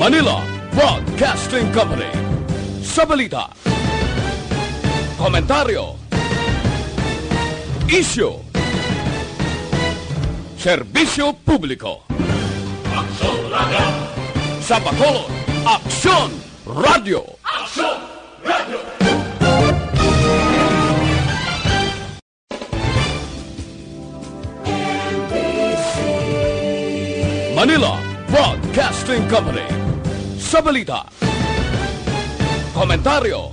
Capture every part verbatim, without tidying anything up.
Manila Broadcasting Company. Sa balita, komentaryo, isyu, serbisyo publiko. Aksyon Radio! Sa Bacolod, Aksyon Radio! Aksyon Radio! Manila Broadcasting Company. Sa balita, komentaryo,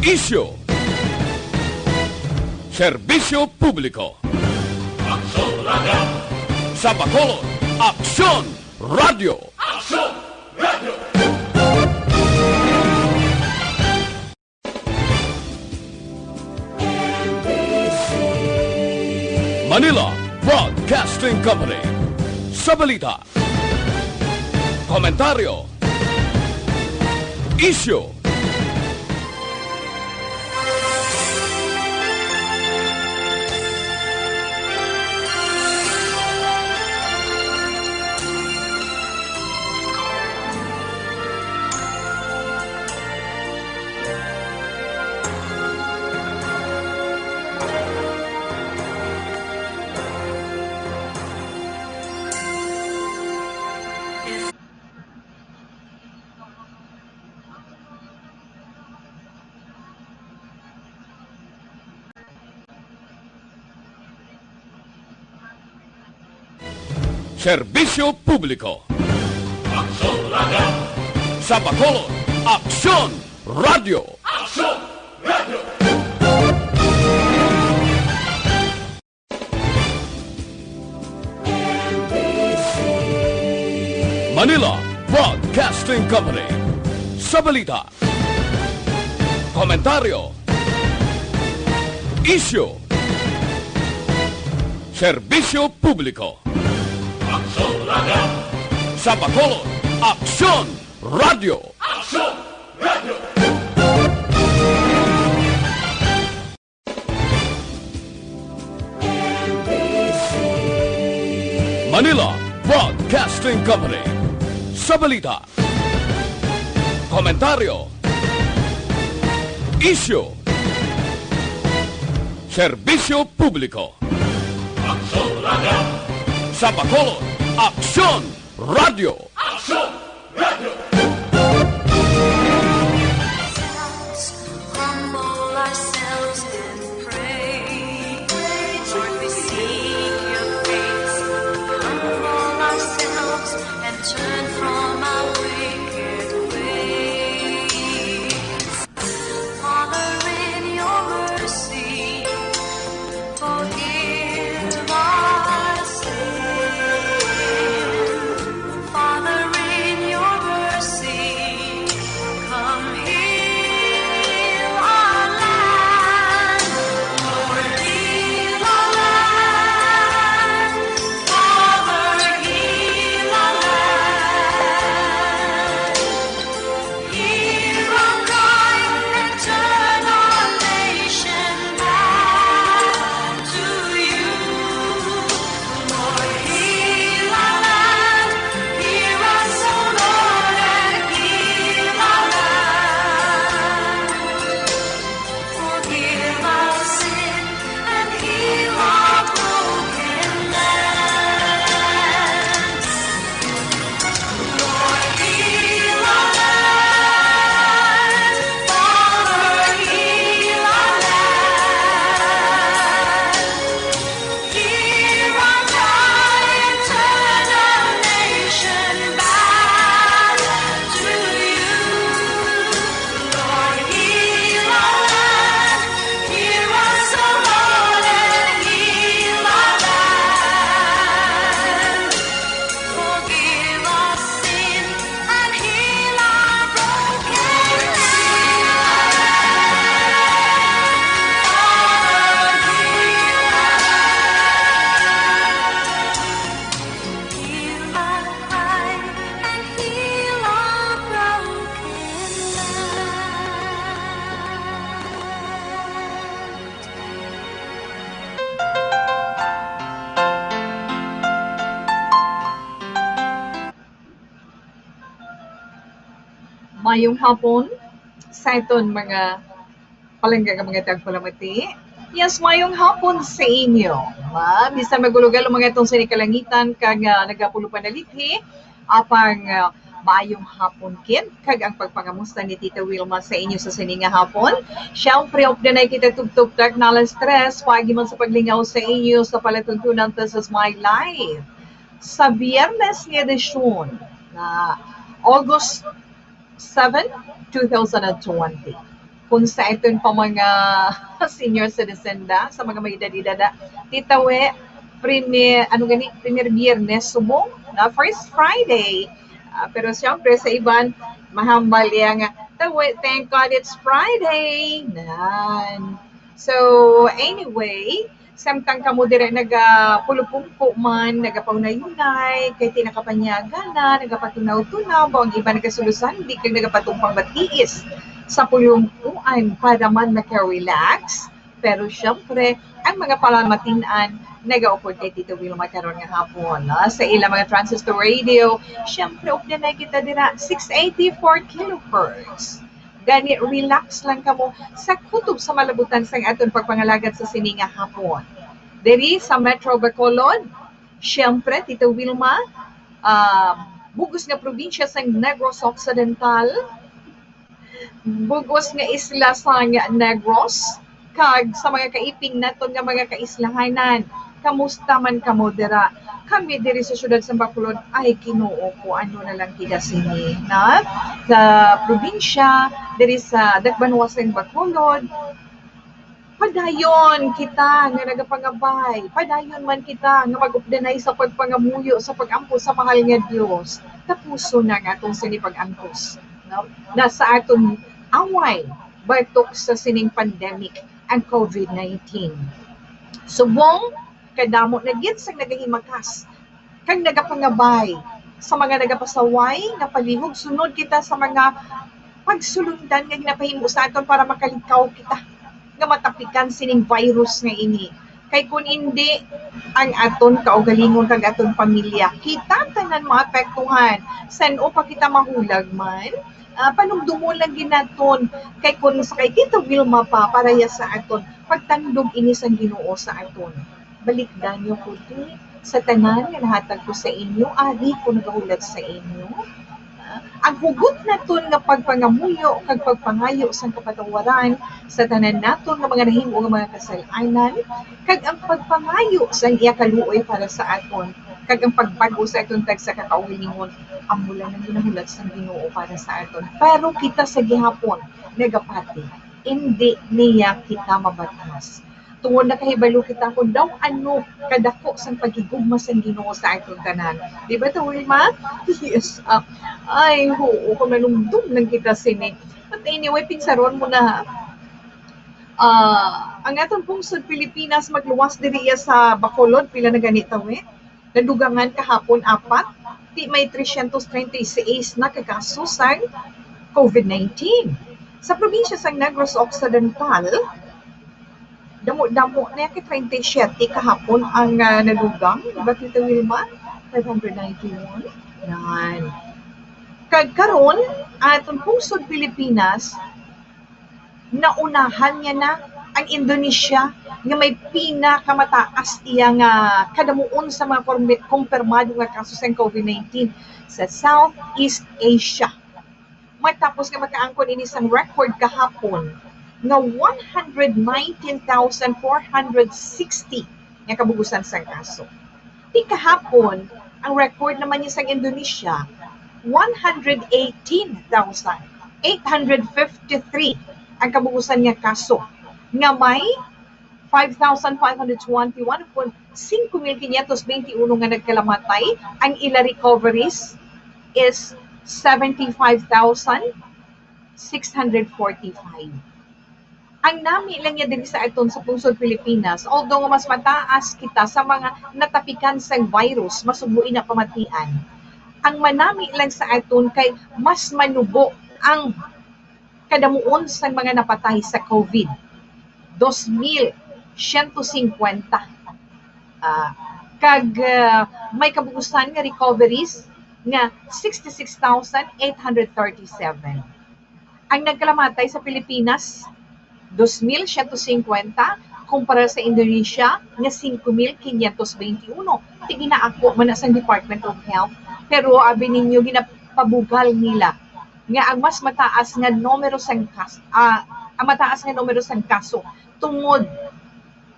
isyu, serbisyo publiko. Aksyon Radio! Sa Bacolod, Aksyon Radio! Aksyon Radio! Manila Broadcasting Company. Sa balita, komentaryo, isyu, serbisyo publiko. Aksyon Radio! Sa Bacolod, Aksyon Radio! Aksyon Radio! Manila Broadcasting Company. Sa balita, komentaryo, isyu, serbisyo publiko. Aksyon Radio! Sa Bacolod, Aksyon Radio! Aksyon Radio! Manila Broadcasting Company. Sa balita, komentaryo, isyu, serbisyo publiko. Aksyon Radio! Sa Bacolod, Aksyon Radio! Aksyon Radio! Humble ourselves and pray. Lord, we seek your face. Humble ourselves and turn from our wicked ways. Father, in your mercy, forgive our sin. Father, in Maayong hapon sa aton mga palangga nga mga tagpalamati. Yes, maayong hapon sa inyo. Ma, bisan magulog-ulog mga itong sa kalangitan kag, ah, nagapulupanalikhi, apang, ah, maayong hapon kid kag ang pagpangamusta ni Tita Wilma sa inyo sa sini nga hapon. Siyempre, updanay kita tugtog kag nalas tres, pagi man sa paglingaw sa inyo sa palatuntunan. This is my life. Sa Biyernes nga edisyon na August seven, two thousand and twenty. Kung sa aton pa mga senior citizen da, sa mga may edad-edad da, Tita We, primer, ano gani, primer Biyernes subong, na first Friday. Ah, pero siyempre, sa iban, mahambal iya nga, "Tita We, thank God it's Friday." Nan. So, anyway, samtang kamo dira nagapulupungko man, nagapaunay-unay, kay tinakapanyaga na, nagapatunaw-tunaw, ba ang iba nagasulusandi kag nagapatumpang batiis sa pulungkuan para man maka-relax. Pero syempre, ang mga palamatin-an nagaupod kay Tita Wilma karon nga hapon, no? Sa ilang mga transistor radio, syempre, updanay kita dira, six eighty-four kilohertz. Gani, relax lang kamo sa kutob sa malabutan sang aton pagpangalagad sa sini nga hapon. Diri sa Metro Bacolod, siyempre, Tita Wilma, ah, bugos nga probinsya sang Negros Occidental, bugos nga isla sang Negros, kag sa mga kaiping naton nga mga kaislahanan. Kamusta man kamo dira? Kami diri sa siyudad sa Bacolod, ay, Ginoo ko, ano na lang kita sini, na? Sa probinsya, diri sa Dakbanuas sang Bacolod, padayon kita nga nagapangabay, padayon man kita nga mag-updanay sa pagpangamuyo sa pag-ampo sa mahal nga Dios. Tapuson na nga atong sini pag-antos, no? Na sa aton away batok sa sining pandemic ang COVID nineteen. Subong kadamo na gid sang nagahimakas kag nagapangabay sa mga nagapasaway nga palihog, sunod kita sa mga pagsulundan nga ginapahimo sa aton para makalikaw kita nga matapikan sining virus nga ini. Kay kun indi, ang aton kaugalingon kag aton pamilya, kita tanan maapektuhan. San-o pa kita mahulag man, ah, panumdumon lang gid naton. Kay kun sa kay Tita Wilma pa, para ya sa aton, pagtandog ini sang Ginoo sa aton. Balikdan niyo ko, ti, sa tanan nga nahatag ko sa inyo, ari ko nagahulat sa inyo. Ah, ang hugot naton nga pagpangamuyo kag pagpangayo sang kapatawaran sa tanan naton nga mga nahimo nga mga kasal-anan, kag ang pagpangayo sang iya kaluoy para sa aton, kag ang pagbag-o sa aton tagsa ka kaugalingon, amo lang ang ginahulat sang Ginoo para sa aton. Pero kita sa gihapon nagapati, indi niya kita mabatas. Tungod nakahibalo kita kung daw ano kadako sang paghigugma sang Ginoo sa aton tanan. Di ba, Tita Wilma? Yes. Ah, ay, oo, kung manumdom lang kita sini. But anyway, pinsaron mo na, ah, ang aton pungsod Pilipinas magluwas diri iya sa Bacolod, pila na gani, Tita We? Nadugangan kahapon apat, ti may trescientos treinta y seis na ka kaso sang COVID nineteen. Sa probinsya sang Negros Occidental, damo-damo na kay treinta y siete kahapon ang, ah, nadugang, di ba, Tita Wilma? Five hundred ninety-one. Nan. Kag karon, aton pungsod Pilipinas, naunahan niya na ang Indonesia nga may pinakamataas iya nga kadamuon sa mga kurmi-, kumpirmado nga kaso sang COVID nineteen sa Southeast Asia. Matapos nga makaangkon ini sang record kahapon nga one hundred nineteen thousand four hundred sixty nga kabugusan sang kaso. Ti kahapon, ang record naman niya sang Indonesia, one hundred eighteen thousand eight hundred fifty-three ang kabugusan nga kaso, nga may five thousand five hundred twenty-one, singko mil quinientos veintiuno nga nagkalamatay. Ang ila recoveries is seventy-five thousand six hundred forty-five. Ang nami lang niya diri sa aton sa pungsod Pilipinas, although nga mas mataas kita sa mga natapikan sang virus, mas subo ina pamatian. Ang manami lang sa aton kay mas manubo ang kadamuon sang mga napatay sa COVID, dos mil siyento singkwenta. Ah, kag, ah, may kabugusan nga recoveries nga sixty-six thousand eight hundred thirty-seven. Ang nagkalamatay sa Pilipinas, dos mil siyento singkwenta, kumpara sa Indonesia nga singko mil kinyentos benti uno. Ti ginaako man na sang Department of Health, pero abi ninyo, ginapabugal nila nga ang mas mataas nga numero sang kas-, ah, ang mataas nga numero sang kaso tungod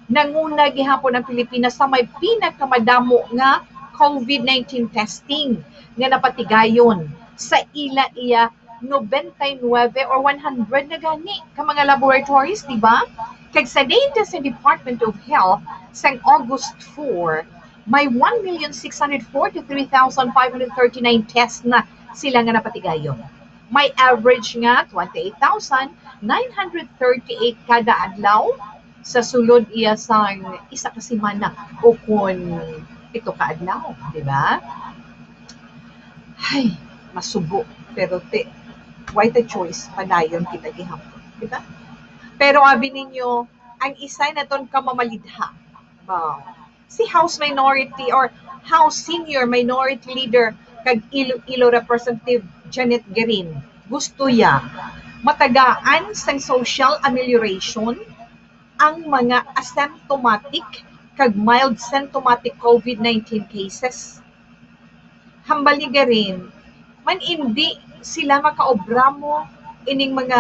nanguna gihapon ang Pilipinas sa may pinakamadamo nga COVID nineteen testing nga napatigayon sa ila iya nobenta y nuebe or one hundred na gani ka mga laboratories, di ba? Kag sa data sa Department of Health, sang August four, may one million six hundred forty-three thousand five hundred thirty-nine tests na sila nga napatigayon. May average nga twenty-eight thousand nine hundred thirty-eight kada adlaw sa sulod iya sang isa ka semana o kon pito ka adlaw, di ba? Ay, masubo. Pero ti, why the choice? Padayon kita gihapon, di ba? Pero abi ninyo, ang isa naton ka mamalidha, ba, si House Minority or House Senior Minority Leader kag Iloilo Representative Janet Garin, gusto iya matagaan sang social amelioration ang mga asymptomatic kag mild symptomatic COVID nineteen cases. Hambal ni Garin, man indi sila makaobra mo ining mga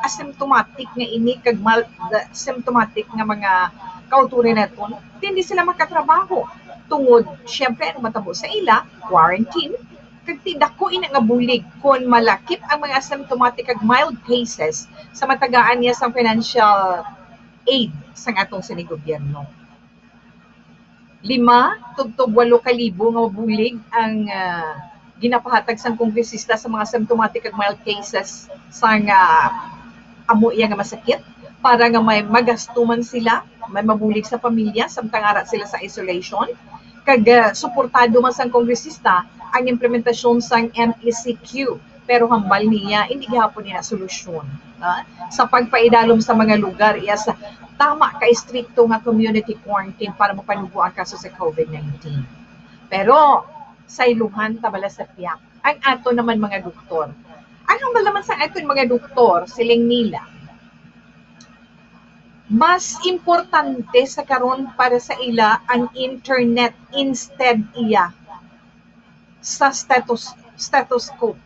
asymptomatic nga ini kag mild symptomatic nga mga kautoran naton, hindi sila makatrabaho. Tungod, siyempre, ano matabo sa ila? Quarantine. Kag ti dako ina nga bulig kon malakip ang mga asymptomatic kag mild cases sa matagaan niya sang financial aid sang atong sini gobyerno. Lima tubtob walo ka libo nga bulig ang, ah, ginapahatag sang kongresista sa mga symptomatic kag mild cases sang, ah, amo iya nga masakit para nga may magasto man sila, may mabulig sa pamilya samtang ara sila sa isolation. Kag, ah, suportado man sang kongresista ang implementasyon sang M E C Q, pero hambal niya, hindi gihapon niya solusyon, ah, sa pagpaidalom sa mga lugar iya sa tama ka estrikto nga community quarantine para mapanubo ang kaso sa COVID nineteen. Pero sayluhan ta bala sa tiyak ang ato naman mga doktor. Ang hambal naman sa aton mga doktor, siling nila, mas importante sa karon para sa ila ang internet instead iya sa status-, stethoscope.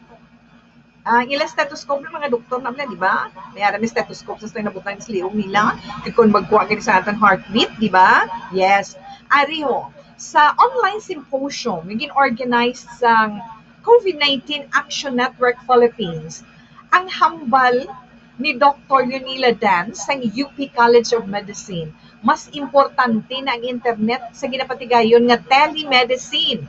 Ah, ang ila stethoscope ng mga doktor na, di ba? May ara may stethoscope sa nabutang sa liog nila. Kag kung magkuha gani sa aton heartbeat, di ba? Yes. Ari ho, sa online symposium nga gin-organize sang COVID nineteen Action Network Philippines, ang hambal ni Doktor Leonila Dan sang U P College of Medicine, mas importante na ang internet sa ginapatigayon nga telemedicine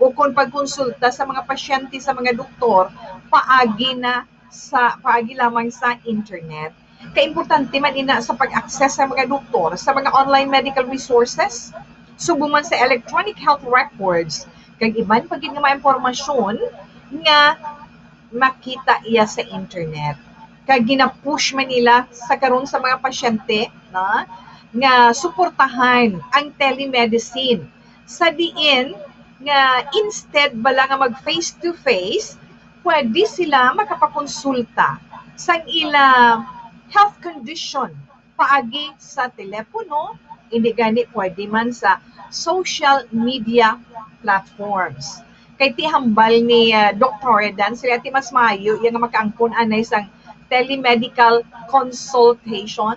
o kon pagkonsulta sa mga pasyente sa mga doktor paagi na sa, paagi lamang sa internet. Kaimportante man ina sa pag-access sa mga doktor sa mga online medical resources, subong man sa electronic health records, kag iban pa gid nga mga impormasyon nga makita iya sa internet. Kag gina-push man nila sa karon sa mga pasyente, no, nga suportahan ang telemedicine, sa diin nga instead bala nga mag face to face, pwede sila makapakonsulta sang ila health condition paagi sa telepono, hindi gani pwede man sa social media platforms. Kay ti hambal ni, ah, Doktor Dan, sila ti mas maayo iya nga makaangkon anay sang telemedical consultation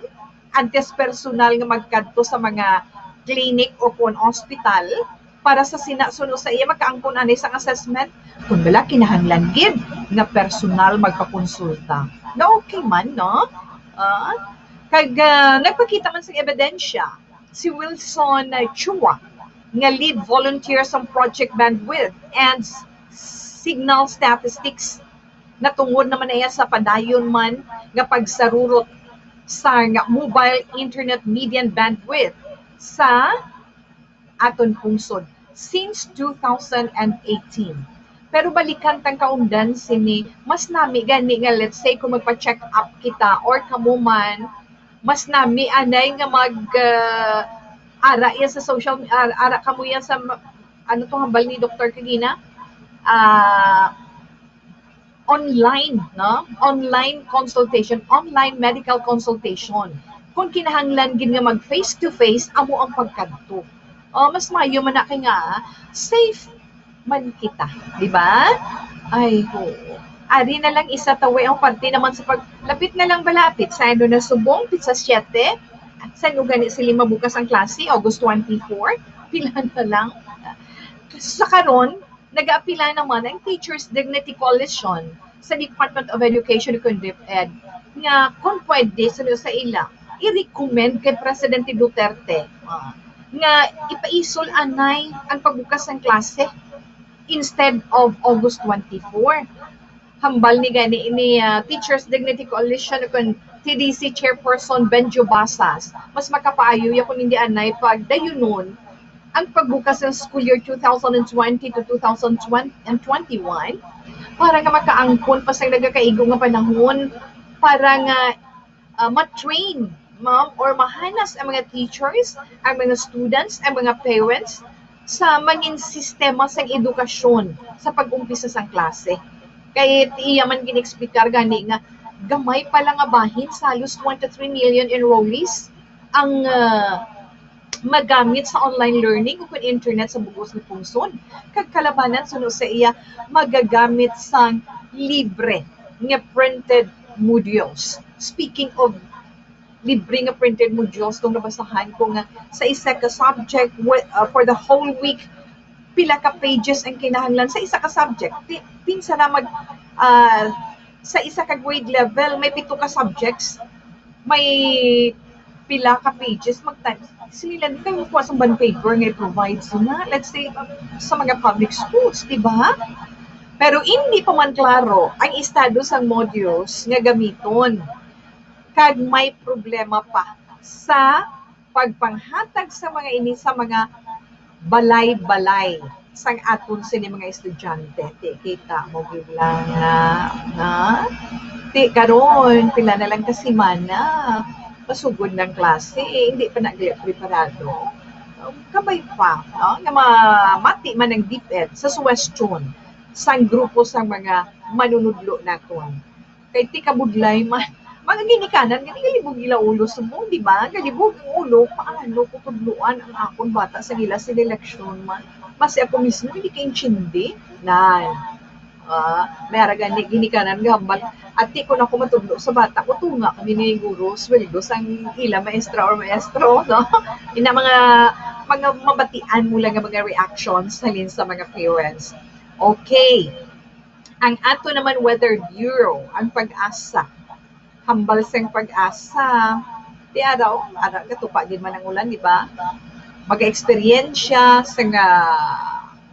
antes personal nga magkadto sa mga clinic o kon hospital para sa sina suno sa iya makaangkon anay sang assessment. Kung wala, kinahanglan gid nga personal magpakonsulta. Na okay man, no? Ah, kag, ah, nagpakita man sang ebidensya si Wilson, ah, Chua, nga lead volunteer sa Project Bandwidth and Signal Statistics, natungod naman na iya sa padayon man nga pagsarurot sa nga mobile internet median bandwidth sa aton pungsod since two thousand eighteen. Pero balikan tang kaundan sini, mas nami gani nga, let's say, kung magpa-check up kita or kamo man, mas nami anay nga mag, ah, ara iya sa social, ah, ara kamo iya sa ma-, ano to hambal ni Doktor kagina? Ah, online, no? Online consultation, online medical consultation. Kung kinahanglan gid nga mag face to face, amo ang pagkadto. O, mas maayo man na kay nga safe man kita, di ba? Ay, oo. Ari na lang isa ta, way ang parte naman sa pag, lapit na lang ba, lapit sa ano na subong, pizza siete. San-o gani sila mabukas ang klase? August twenty-four? Pila na lang? Sa karon, nagaapila naman ang Teachers Dignity Coalition sa Department of Education ug DepEd nga kung pwede sa, sa ila, i-recommend kay Presidente Duterte, ah, nga ipaisol anay ang pagbukas ng klase instead of August twenty-four. Hambal ni gani ni, ah, Teachers Dignity Coalition o kon T D C Chairperson Benjo Basas, mas makapaayo ya kung hindi anay pagdayunon ang pagbukas ng school year two thousand twenty to two thousand twenty-one para nga makaangkon pa sa nagakaigo nga panahon para nga, ah, ma-train, ma'am, or mahanas ang mga teachers, ang mga students, ang mga parents sa mangin sistema sang edukasyon sa pag-umpisa sang klase. Kay iya man gin-explicar gani nga gamay pa lang nga bahin sa halos twenty-three million enrollees ang, ah, magamit sa online learning ukon internet sa bug-os nga pungsod. Kag kalabanan suno sa iya magagamit sang libre nga printed modules. Speaking of libre nga printed modules, kung nabasahan ko nga sa isa ka subject, wi-, uh, for the whole week, pila ka pages ang kinahanglan sa isa ka subject. Pi-, pinsa na mag, ah, sa isa ka grade level, may pito ka subjects, may pila ka pages, magtan-, sila, di kayo kuha sa bond paper nga i-provide sila. Let's say, sa mga public schools, di ba? Pero hindi pa man klaro ang estado sang modules nga gamiton. Kag may problema pa sa pagpanghatag sa mga ini sa mga balay-balay sang aton sini mga estudyante. Ti, kita mo gid lang nga, nga, ti, karon, pila na lang ka semana, masugod ng klase, eh, hindi pa na gali preparado. Um, kabay pa, no? Nga mamati man ang DepEd sa suwestyon sang grupo sang mga manunudlo naton. Kay ti kabudlay man, mga ginikanan, gani galibog ila ulo subong, di ba? Galibog ang ulo, paano ko tudloan ang akon bata sa ila seleksyon man? Basi ako mismo hindi kaintindi. Nan. Ah, may ara gani ginikanan nga hambal. Ati, kung ako matudlo sa bata ko, tunga kami ni guro, sweldo sang ila maestra or maestro, no? Ina mga, mga mabatian mo lang nga mga reactions halin sa mga parents. Okay. Ang ato naman Weather Bureau, ang PAGASA. Hambal sang PAGASA. Ti ara, oh, ara, gatupa gid man ang ulan, di ba? Mag-eksperyensya sa nga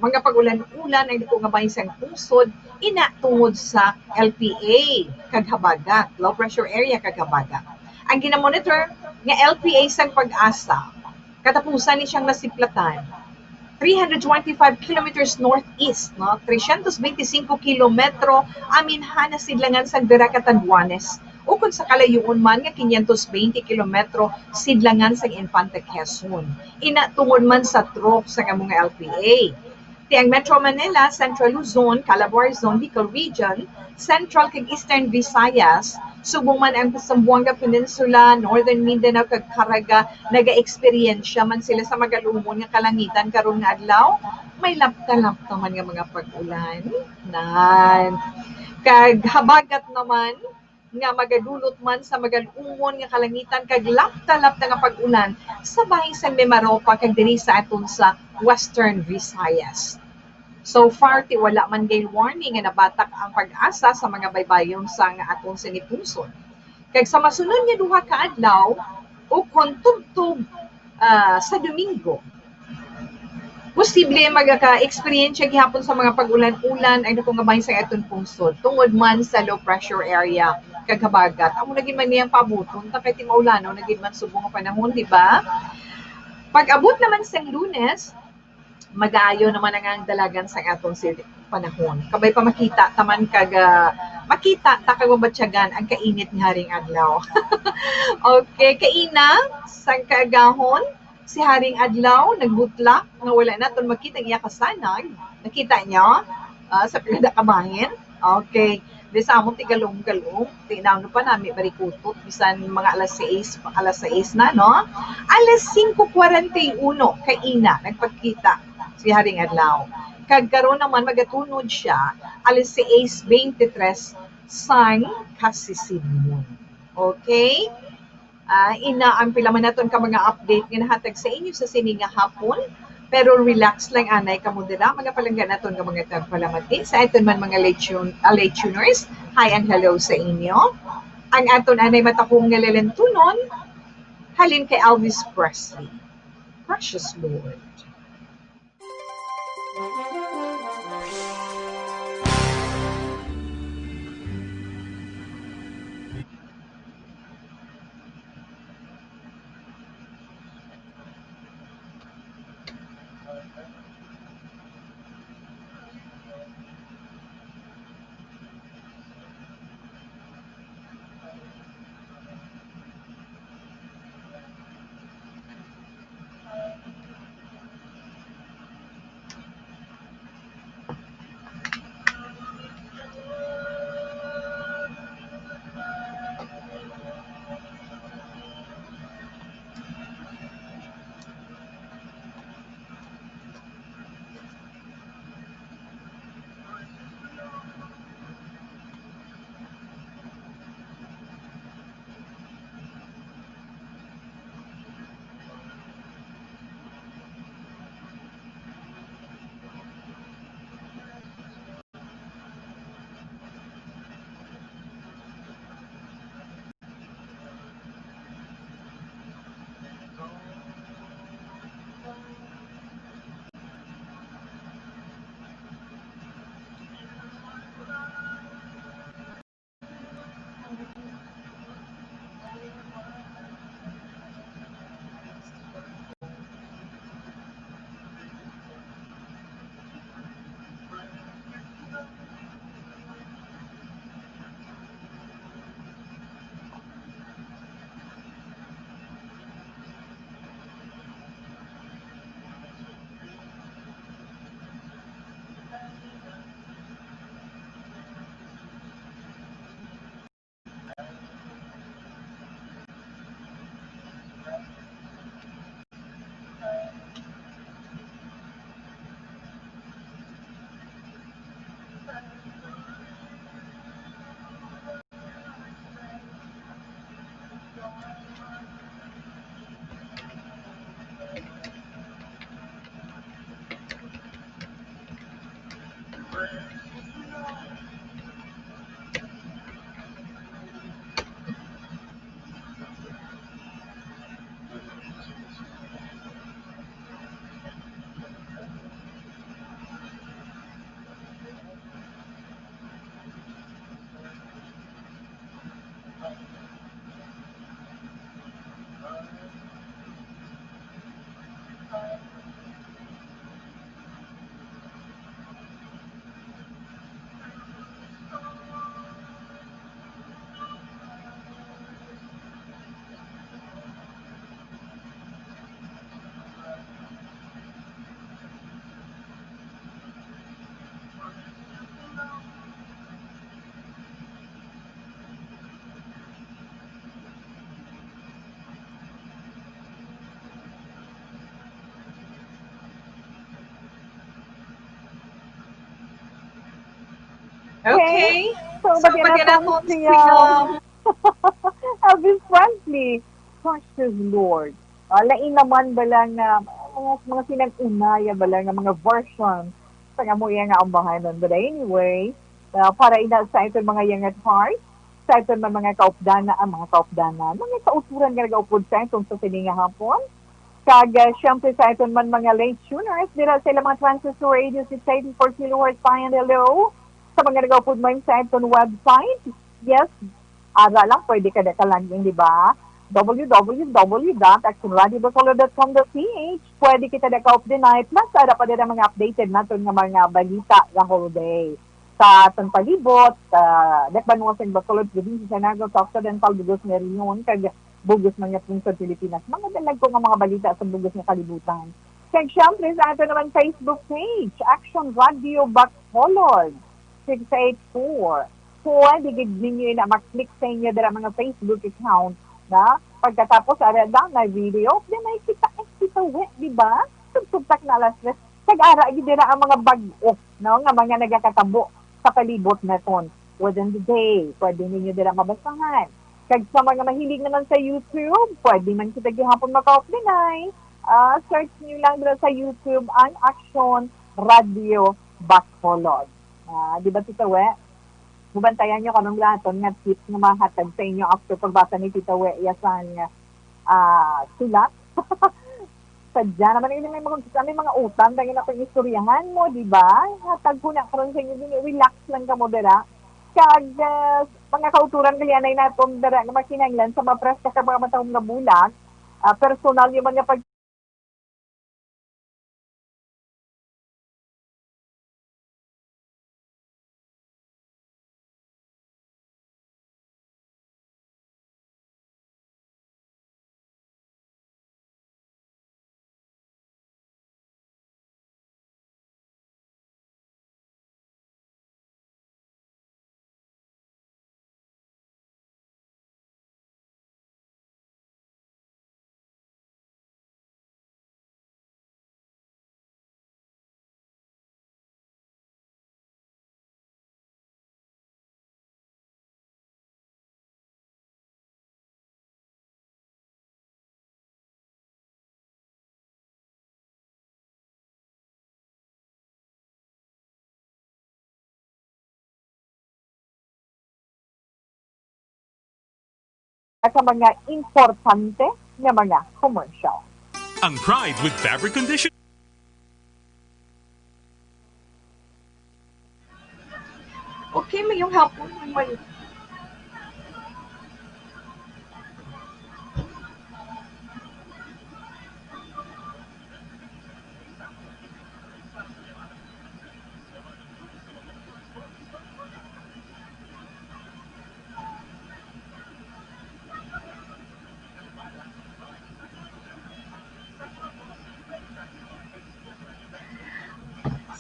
mga pag-ulan-ulan ang dako nga bahin sang pungsod, ina tungod sa L P A kag habagat, low pressure area kag habagat. Ang ginamonitor nga L P A sang PAGASA, katapusan ni siyang nasiplatan, three hundred twenty-five kilometers northeast, no? Trescientos veinticinco kilometro aminhan na sidlangan sang Virac, Catanduanes, ukon sa kalayuon man nga quinientos veinte kilometro sidlangan sang Infante, Quezon. Ina tungod man sa trough sang amo nga L P A. Ti ang Metro Manila, Central Luzon, Calabarzon, Bicol Region, Central kag Eastern Visayas, subong man ang Zamboanga Peninsula, Northern Mindanao, kag Caraga, nagaeksperyensya man sila sa magalumon nga kalangitan karon nga adlaw. May lapta-lapta man nga mga pag-ulan. Nan. Kag habagat naman nga magadulot man sa magalumon nga kalangitan kag lapta-lapta nga pag-ulan sa bahin sang Mimaropa kag diri sa aton sa Western Visayas. So far, ti wala man gay warning nga nabatak ang PAGASA sa mga baybayon sang aton sini pungsod. Kag sa masunod nga duha ka adlaw, ukon tubtob, ah, sa Domingo, posible magaka-eksperyensya gihapon sa mga pag-ulan-ulan ang dako nga bahin sa aton pungsod tungod man sa low pressure area kag habagat. Amo na gid man niyang paabuton ta kay ti maulanaw na gid man subong nga panahon, di ba? Pag-abot naman sang Lunes, magaayo naman ang, ang dalagan sang aton si panahon. Kabay pa makita ta man kag, ah, makita ta kag mabatyagan ang kainit nga haring adlaw. Okay, kaina sang kaagahon, si Haring Adlaw nagbutlak nga wala naton makita ang iya kasanag. Nakita niyo? Ah, sa pila ka bahin. Okay. Di sa amon tigalong-galong, tinaw pa nami barikutot, bisan mga alas sais, alas sais na, no? Alas singko kwarenta y uno kaina nagpakita si Haring Adlaw. Kag karon naman magatunod siya alas sais bente tres sang kasisimon. Okay? Ah, ina ang pila man naton ka mga update nga nahatag sa inyo sa sini nga hapon. Pero relax lang anay kamo dira, mga palangga naton nga mga tagpalamati, sa aton man mga late tun-, ah, late tuners. Hi and hello sa inyo. Ang aton anay matahom nga lalantunon halin kay Elvis Presley. Precious Lord. Okay. So, so, bati na po si, um, Elvis Presley, Precious Lord. Ah, lain naman bala nga, mga, mga sinag-unaya bala nga mga version sa nga mo iya nga ambahanon. But anyway, ah, para ina sa aton mga young at heart, sa aton man mga kaupdana, ang mga kaupdana, mga kauturan nga nagaupod sa aton sa sini nga hapon. Kag, ah, siyempre sa aton man mga late tuners, dira sa ilang mga transistor radio six eighty-four kilohertz, hi and hello. Sa mga nagaupod man sa aton website, yes, ara lang, pwede ka da ka-log in, di ba? W W W dot action radio bacolod dot com dot P H. Pwede kita da ka-update, plus ara pa dira mga updated naton nga mga balita the whole day. Sa aton palibot, sa dakbanuan sa Bacolod, probinsya sa Naga, sa Occidental, bugos nga rehiyon, kag bugos man nga pungsod Pilipinas. Mga dalagko nga mga balita sa bugos nga kalibutan. Kag siyempre sa aton naman Facebook page, Action Radio Bacolod six eight four. Pwede gid ninyo ina mag-click sa inyo dira mga Facebook account na pagkatapos ara lang na video, then ay kita, ay kita we, di ba? Tugtugtak na alas tres. Kag ara gid dira ang mga bag-o, no, nga mga nagakatabo sa palibot naton. Word of the day, pwede ninyo dira mabasahan. Kag sa mga mahilig naman sa YouTube, pwede man kita gihapon maka-off din ay. Ah, search niyo lang dira sa YouTube ang Aksyon Radio Bacolod. Ah, di ba, Tita We? Mabantayan niyo kanang laton nga tips nga mahatag sa inyo after pagbasa ni Tita We iya sang, ah, sulat. Sadya naman ini may mga, may mga utang na nga akong istoryahan mo, di ba? Hatag ko na karon sa inyo, dili, relax lang kamo dira. Kag, ah, mga kauturan, galianay naton dira nga makinahanglan sa mga preska kag mga matahom nga bulag, ah, personal yung mga pag- Sa mga importante nga mga commercial. Ang Pride with Fabric Condition. Okay, mayong hapon, may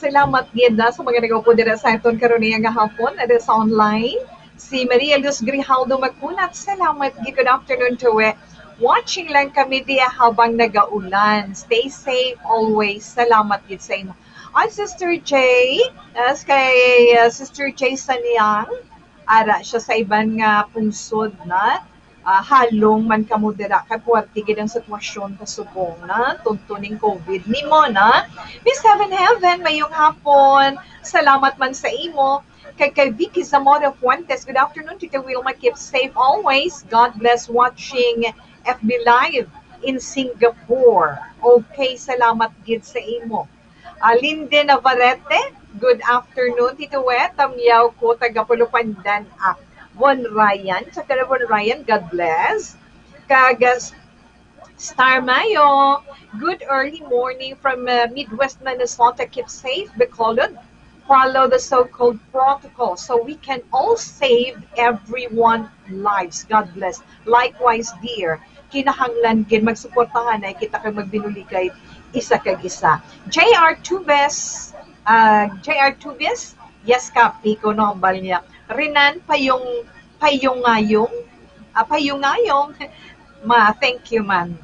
Salamat gid na sa mga nag-upod dira sa aton karon niya nga hapon, dira sa online. Si Maria Luz Grijaldo Maculat, salamat gid. Good afternoon to it. Watching lang kami diya habang nagaulan. Stay safe always. Salamat gid sa imo. At Sister J, as kay, uh, Sister Jason Yang, ara siya sa iban nga pungsod na, ah, halong man kamo dira kay puwerte gid ang sitwasyon kasubong na tungtod ning COVID nimo na. Miss Heaven Heaven, mayong hapon. Salamat man sa imo. Kay, kay Vicky Zamora Fuentes, good afternoon, Tita Wilma. Keep safe always. God bless watching F B Live in Singapore. Okay, salamat gid sa imo. Ah, Linde Navarrete, good afternoon, Tito Wet. Tamyaw ko, taga Pulupandan, ah, Von Ryan. Sa taga Von Ryan, God bless. Kag, ah, Star Mayo, good early morning from, uh, Midwest Minnesota. Keep safe, Bacolod. Follow the so-called protocol so we can all save everyone lives. God bless. Likewise, dear. Kinahanglan gid magsuportahan ay kita kag magbinuligay isa kag isa. J R Tubes, ah, J R Tubes, yes, kapi ko no, hambal niya. Renan Payong, Payongayong, ah, Payongayong, ma, thank you, man.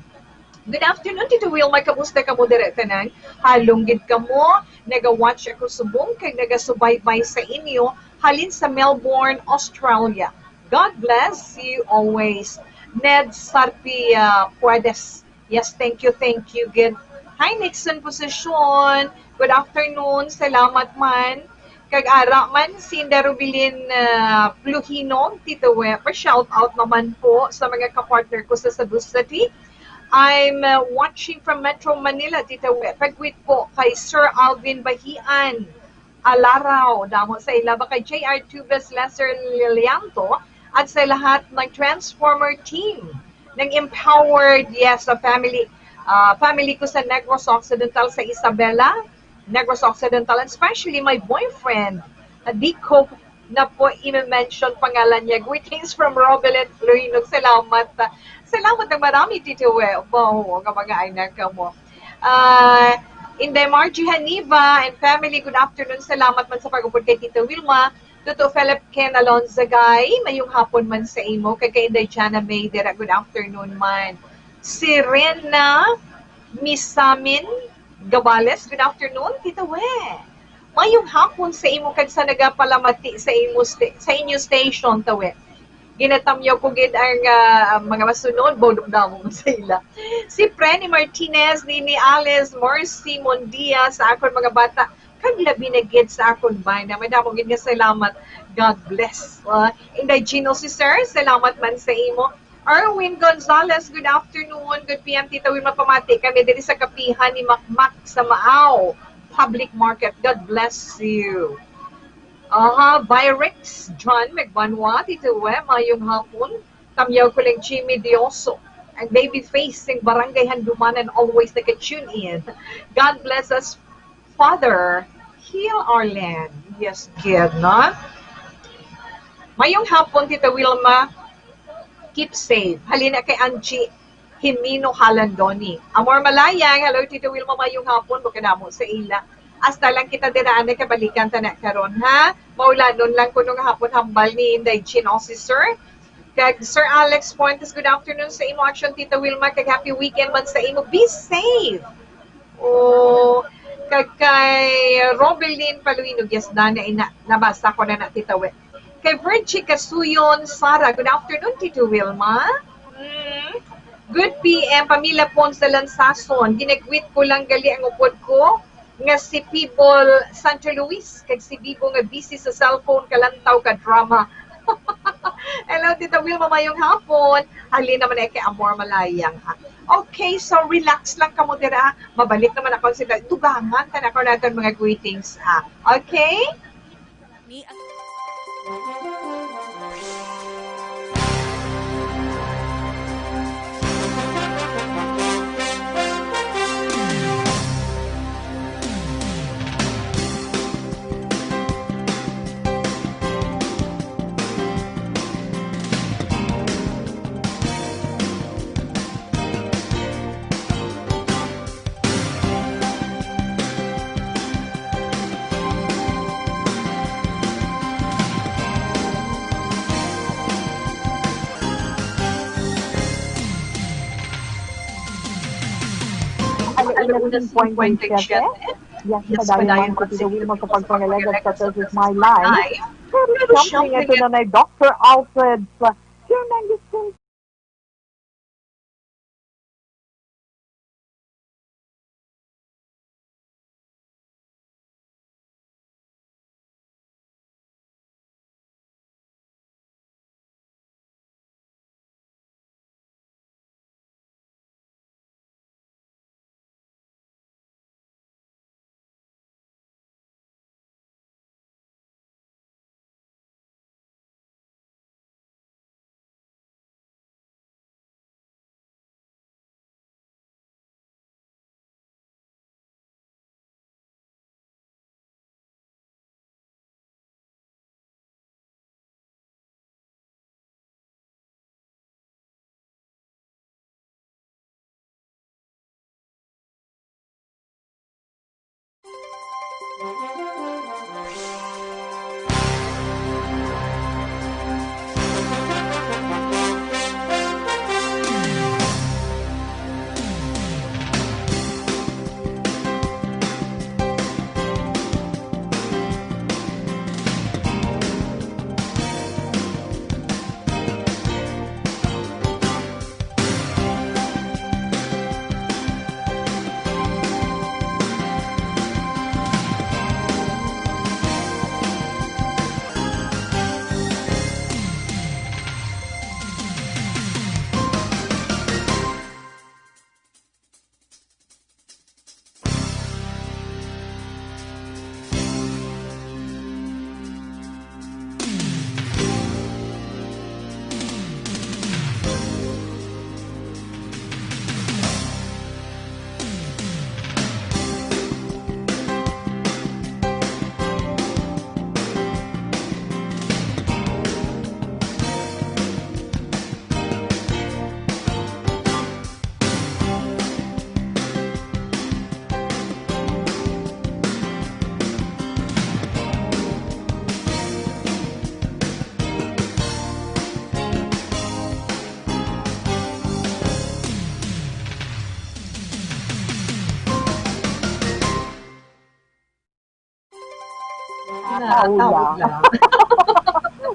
Good afternoon, Tito Wilma. Kamusta kamo dire tanan? Halong gid kamo. Naga-watch ako subong kag nagasubaybay sa inyo halin sa Melbourne, Australia. God bless you always. Ned Sarpia Puedes. Yes, thank you, thank you gid. Hi, Nixon Posisyon. Good afternoon. Salamat man. Kag ara man si Inday Rubilin, ah, Pluhinog, Tito Wet. Pa-shout out naman po sa mga kapartner ko sa Cebu City. I'm, uh, watching from Metro Manila, Tita We. Pagwit po kay Sir Alvin Bahian Alaraw, damo sa ila ba kay J R Tubes, Lester Lilianto, at sa lahat ng Transformer team ng Empowered, yes, sa family, ah, family ko sa Negros Occidental, sa Isabela, Negros Occidental, and especially my boyfriend, na di ko na po i-mention pangalan niya. Greetings from Robelet Luinog. Salamat. Salamat ng marami, Tito We. Wow, nga mga anak ka mo. Ah, Inday Margie Haniva and family, good afternoon. Salamat man sa pag-upod kay Tito Wilma. Tuto Philip Ken Alonzagay, mayong hapon man sa imo. Kag kay Inday Jana May dira, good afternoon man. Si Rena Misamin Gabales, good afternoon, Tita We. Mayong hapon sa imo kag sa nagapalamati sa imo sta-, sa inyo station, Tawe. Ginatamyaw ko gid ang, ah, mga masunod, bolong damo sa ila. Si Prenny Martinez, Nini Alice, Marcy Mondia, sa akon mga bata, kag labi na gid sa akon bana. Madamo gid nga salamat. God bless. Ah, Inday Gino, si Sir, salamat man sa imo. Erwin Gonzalez, good afternoon. Good P M, Tita Wilma, pamati kami diri sa kapihan ni Makmak sa Maaw Public Market. God bless you. Aha, Byrex John Magbanwa, Tita We, mayong hapon. Tamyaw ko lang Jimmy Dioso. Ang baby face sing Barangay Handumanan always naka-tune in. God bless us, Father. Heal our land. Yes, kid, no? Mayong hapon, Tita Wilma. Keep safe. Halina kay Angie Jimeno Halandoni. Amor Malayang, hello, Tita Wilma, mayong hapon. Bukod namo sa ila. Hasta lang kita dira, anay kabalikan ta na karon, ha? Maulanon lang kuno nga hapon hambal ni Inday Jean Officer. Kag Sir Alex Fuentes, good afternoon sa imo, action, Tita Wilma, kag happy weekend man sa imo. Be safe. Oh, kag kay Robelin Paluino, yes, na, na, na, nabasa ko na na, Tita We. Kay Virgie Kasuyon, Sara, good afternoon, Tita Wilma. Mm. Good P M, Pamela Ponce Lansason. Ginagwit ko lang gali ang upod ko nga si Pibol Santo Luis kag si Bibo nga busy sa cellphone, kalantaw ka drama. Hello, Tita Wilma, mayong hapon. Halin naman ay kay Amor Malayang, ha. Okay, so relax lang kamo dira. Mabalik naman ako sila. Dugangan ta na ako natin mga greetings, ha. Okay? Me Alauna singkwenta y siyete. Yes, padayon man ko, Tita Wilma, sa pagpangalagad sa This Is My Life. Pero siyempre, ito na na Doctor Alfred Fernandez. Nakakaula. Nakakaula.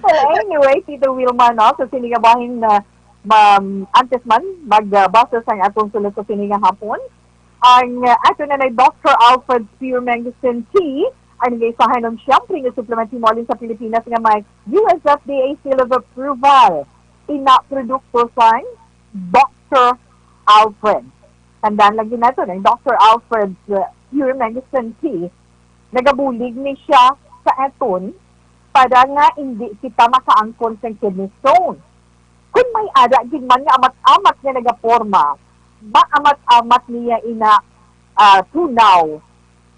Well, anyway, Tito Wilma, no? So, sini nga bahin na, um, antes man, magbasa sang atong sulat sa sini nga hapon. Ang, uh, ato na na Doctor Alfred Spearmint Green Tea, ang nagaisahanon siyempre nga supplement himo halin sa Pilipinas nga may U S F D A seal of approval. Ina produkto sang Doctor Alfred. Tandaan lang din nato, ang Doctor Alfred, uh, Spearmint Green Tea, nagabulig ni siya sa aton para nga hindi kita makaangkon sa kidney stone. Kung may ara gid man nga amat-amat nga nagaporma, maamat-amat niya ina, ah, tunaw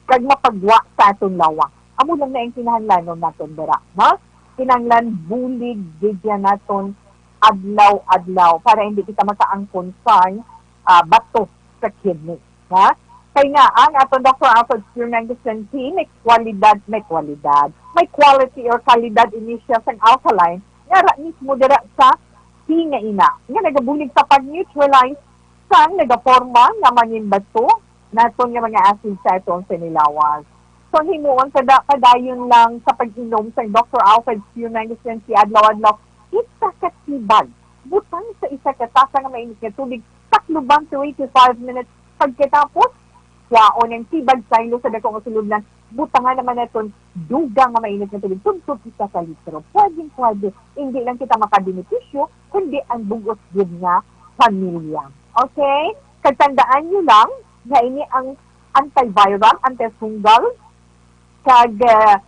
kag mapagwa sa aton lawak. Amo lang na ang kinahanglanon naton dira, ha? Kinahanglan bulig gid yan naton adlaw-adlaw para hindi kita makaangkon sang, ah, bato sa kidney, ha? Kay nga, ang aton Doctor Alfred Spearmint Green Tea, may kwalidad, may kwalidad, may quality or kalidad ini siya sang alkaline, nga ra mismo dira sa tea nga ina, nga nagabulig sa pag-neutralize sang nagaporma nga mangin bato naton nga mga acid sa aton sinilawas. So, himuon kada padayon lang sa pag-inom sang Doctor Alfred Spearmint Green Tea adlaw-adlaw, isa ka tibag. Butang sa isa ka tasa nga mainit nga tubig, takloban three to five minutes. Pagkatapos, kwaon ang tibag saylo sa dako nga sulodlan. Butangan naman naton dugang nga mainit nga tubig, tubtob isa ka litro. Pwedeng pwede. Hindi lang kita makabenepisyo, kundi ang bug-os gid nga pamilya. Okay? Kag tandaan nyo lang nga ini ang antiviral, antifungal, kag, eh,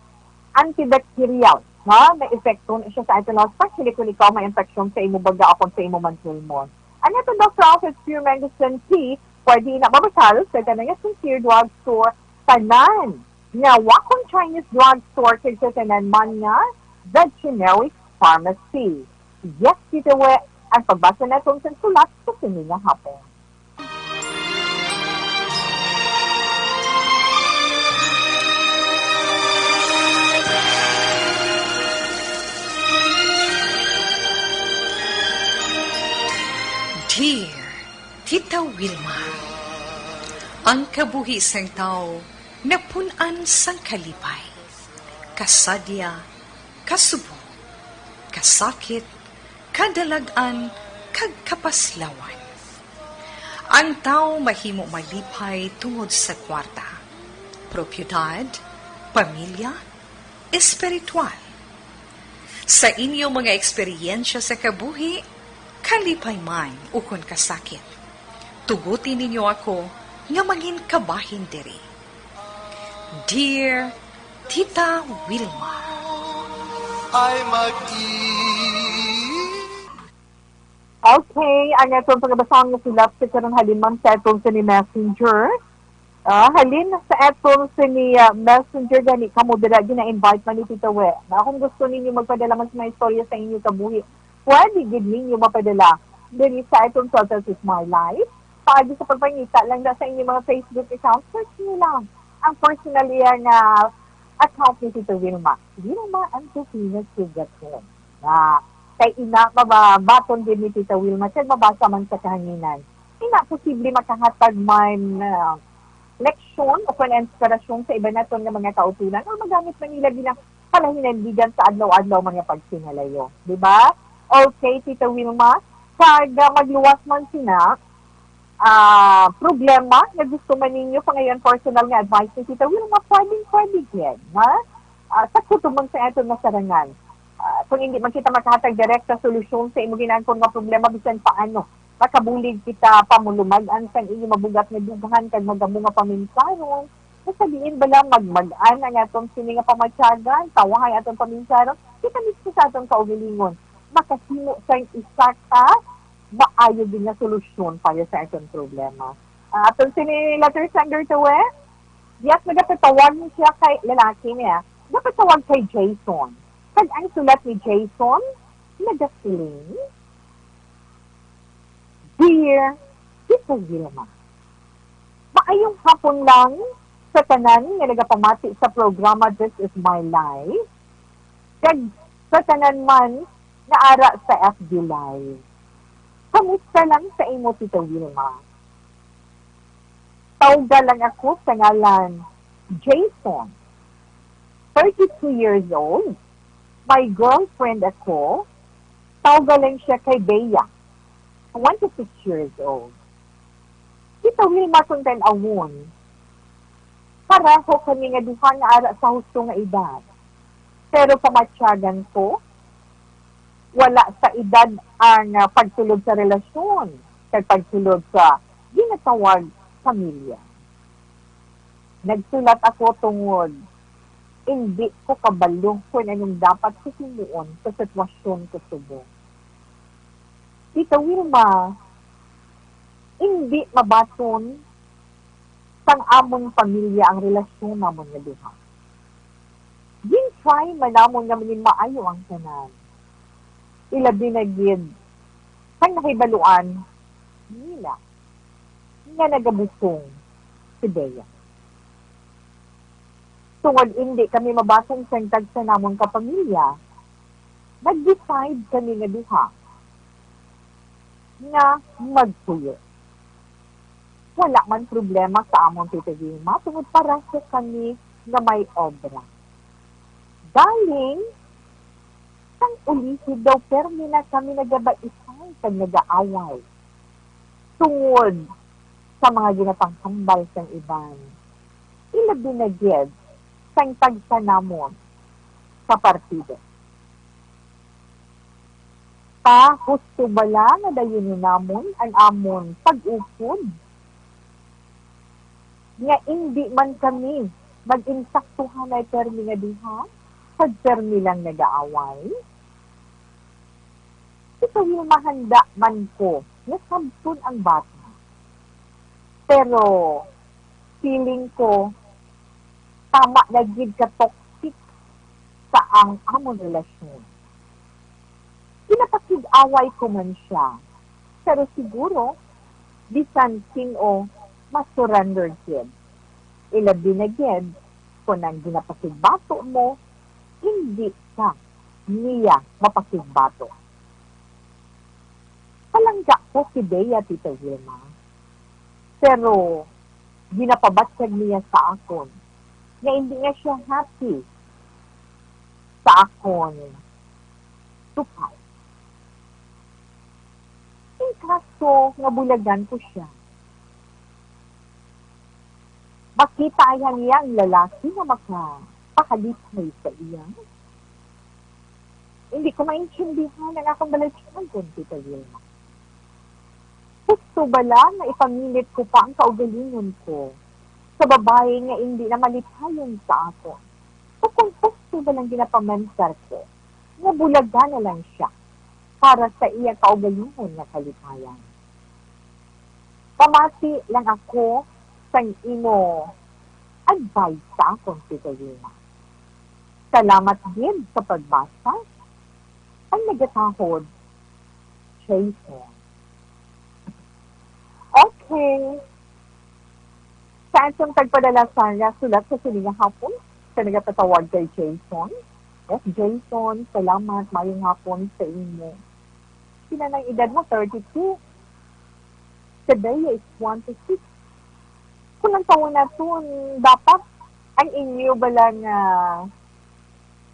antibacterial, ha? May epekto na siya sa aton, especially kung ikaw may infection sa imo baga o kung sa imo man pulmon. Ang aton Doctor Alfred Spearmint Green Tea, pwede na mabasal sa tanan nga sincere drugstore, tanan nga Wacom Chinese drugstore, kag sa tanan man nga The Generic Pharmacy. Yes, Tito We, ang pagbasa naton sa sulat sa sini nga hapon. Dear Tita Wilma, ang kabuhi sang tawo napun-an sang kalipay, kasadya, kasubo, kasakit, kadalag-an, kag kapaslawan. Ang tawo mahimo malipay tungod sa kwarta, propiedad, pamilya, espiritual. Sa inyo mga eksperyensya sa kabuhi, kalipay man ukon kasakit, tuguti ninyo ako nga mangin kabahin diri. Dear Tita Wilma. Ay mag-i- Okay, ang aton pagabasahon nga sulat sa karon halin man sa aton sini messenger. Ah, halin sa aton sini, ah, messenger gani kamo dira gina-invite man ni Tita We. Na kung gusto ninyo magpadala man sa mga istorya sa inyo kabuhi, pwede gid ninyo mapadala diri sa aton Total is My Life. Paagi sa pagpangita lang na sa inyong mga Facebook account, search niyo lang ang personal iya nga account ni Tita Wilma. Wilma Antofinas Sugaton. Na, kay ina, mabaton din ni Tita Wilma, siya mabasa man sa kahanginan. Ina, posible makahatag man, ah, leksyon o kon inspirasyon sa iba naton nga mga kautulan o magamit man nila bilang palahinandigan sa adlaw-adlaw mga pagsingalayo. Di ba? Okay, Tita Wilma, kag, ah, magluwas man sina, ah, problema nga gusto man ninyo pangayon personal nga advice ni Tita Wilma, pwedeng pwede gid, ha? Ah, sa kutob man sa aton nasarangan. Ah, kung hindi man kita makahatag direkta solusyon sa imo ginaangkon nga problema, bisan paano, makabulig kita pamulumag-an sang inyo mabugat nga dughan kag magamo nga paminsaron. Sa diin bala magmag-an ang aton sini nga pamatyagan, tawahay aton paminsaron, kita mismo sa aton kaugalingon makahimo sang isa ka maayo gid nga solusyon para sa aton problema. Ah, aton sini letter sender to, eh? Yes, nagapatawag ni siya kay lalaki niya. Nagapatawag kay Jason. Kag ang sulat ni Jason, nagasiling, Dear Tito Wilma, maayong hapon lang sa tanan nga nagapamati sa programa This Is My Life, kag sa tanan man nga ara sa F B Live. Kamusta lang sa imo, Tita Wilma? Tawga lang ako sa ngalan Jason. thirty-two years old. May girlfriend ako. Tawga lang siya kay Bea, twenty-six years old. Tita Wilma, kung tan-awon, pareho kami nga duha nga ara sa husto nga edad. Pero pamatyagan ko, wala sa edad ang, ah, pagsulod sa relasyon kag pagsulod sa ginatawag pamilya. Nagsulat ako tungod indi ko kabalo kon anong dapat ko himuon sa sitwasyon ko subong. Tita Wilma, indi mabaton sang amon pamilya ang relasyon namon nga duha. Gin-try man namon nga maging maayo ang tanan. Ilabi na gid sang nahibaluan nila nga nagabusong si Bea. Tungod indi kami mabaton sang tagsa namon ka pamilya, nag-decide kami nga duha nga magpuyo. Wala man problema sa amon, Tita Vilma, tungod pareho kami nga may obra. Galing sang ulihid daw, permi na kami nagabaisay kag nagaaway tungod sa mga ginapanghambal sang iban, ilabi na gid sang tagsa namon ka partido. Ta, husto bala nga dayunon namon ang amon pag-upod nga indi man kami mag-insaktuhanay permi nga duha, kag permi lang nagaaway? Ikaw, mahanda man ko nga sabton ang bata. Pero feeling ko, tama na gid ka toxic sa ang amon relasyon. Ginapakig-away ko man siya, pero siguro, bisan sin-o, masurrender gid. Ilabi na gid kung ang ginapakigbato mo, hindi ka niya mapakigbato. Palangga ko si Bea, Tita Vilma. Pero ginapabatyag niya sa akon nga hindi nga siya happy sa akon tupad. In kaso nga bulagan ko siya, makita niya ang lalaki nga makapakalipay sa iya? Hindi ko maintindihan ang akong balatyagon, Tita Vilma. Husto bala nga ipamilit ko pa ang kaugalingon ko sa babayi nga indi na malipayon sa akon? O kung husto balang ginapamensar ko nga bulagan na lang siya para sa iya kaugalingon nga kalipayan? Pamati lang ako sang imo advice sa akon, Tita Vilma. Salamat gid sa pagbasa. Ang nagatahod, Jason. Okay. Sa atong tagpadala sa nga sulat sa sini nga hapon, sa nagapatawag kay Jason. Yes, Jason, salamat. Mayong hapon sa imo. Sila nang edad mo, thirty-two. Sa Bea is twenty-six. Kung ang taon naton, dapat ang inyo bala nga,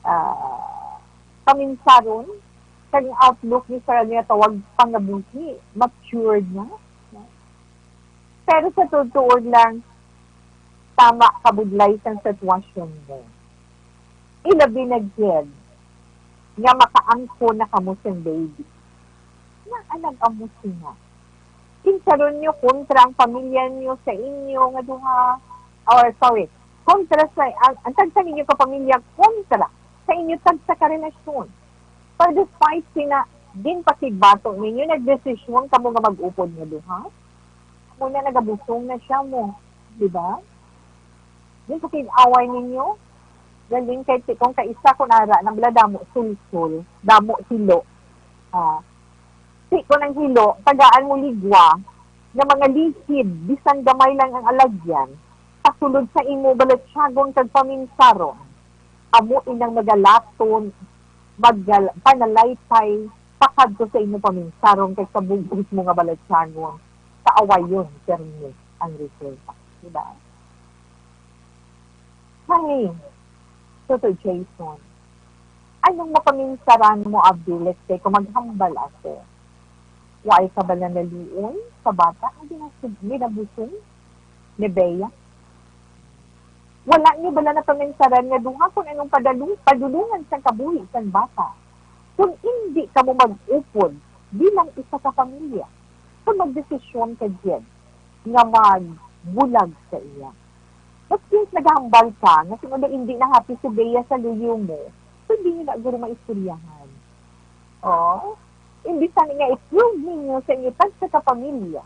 ah, paminsaron, kag ang outlook ni sa nga tawag pangabuhi, matured na. Pero sa tuod lang, tama kabudlay sang sitwasyon mo. Ilabi na gid nga makaangkon na kamo sing baby. Nga anak amo sina. Kinsaron nyo kontra ang pamilya nyo sa inyo nga duha, or sorry, kontra sa, ang, ang tagsa ninyo ka pamilya kontra sa inyo tagsa ka relasyon. Pero despite sina, din pasigbato ninyo, nagdesisyon kamo nga mag-upod nga duha. Muna nagabusong na siya mo, di ba? Din sa away ninyo, galing kay ti-, kung kaisa ko nara, nang bala damo sulsol, damo hilo. Ah, ti ko nang hilo, tagaan mo ligwa, nga mga lihid, bisan gamay lang ang alagyan, pasulod sa imo balatyagon kag paminsaron. Amo inang magalaton, magal-, panalaytay, pakadto sa imo paminsaron kag sa bug-os mo nga balatyagon, kaawayon, permi ang resulta. Di ba? Kani, Tuto Jason, anong mapaminsaran mo, abi, let's say, kung maghambal ako? Waay ka bala naluoy sa bata nga ginasug-, ginabusong ni Bea? Wala niyo bala napaminsaran nga duha kon anong padalu-, padulungan sang kabuhi sang bata? Kung indi kamo mag-upod bilang isa ka pamilya, kung magdesisyon ka gid nga magbulag sa iya. But since nagahambal ka nga sino na indi na happy si Bea sa luyo mo, so hindi niyo na guro maistoryahan. Oh, imbis na nga i-prove ninyo sa inyo tagsa ka pamilya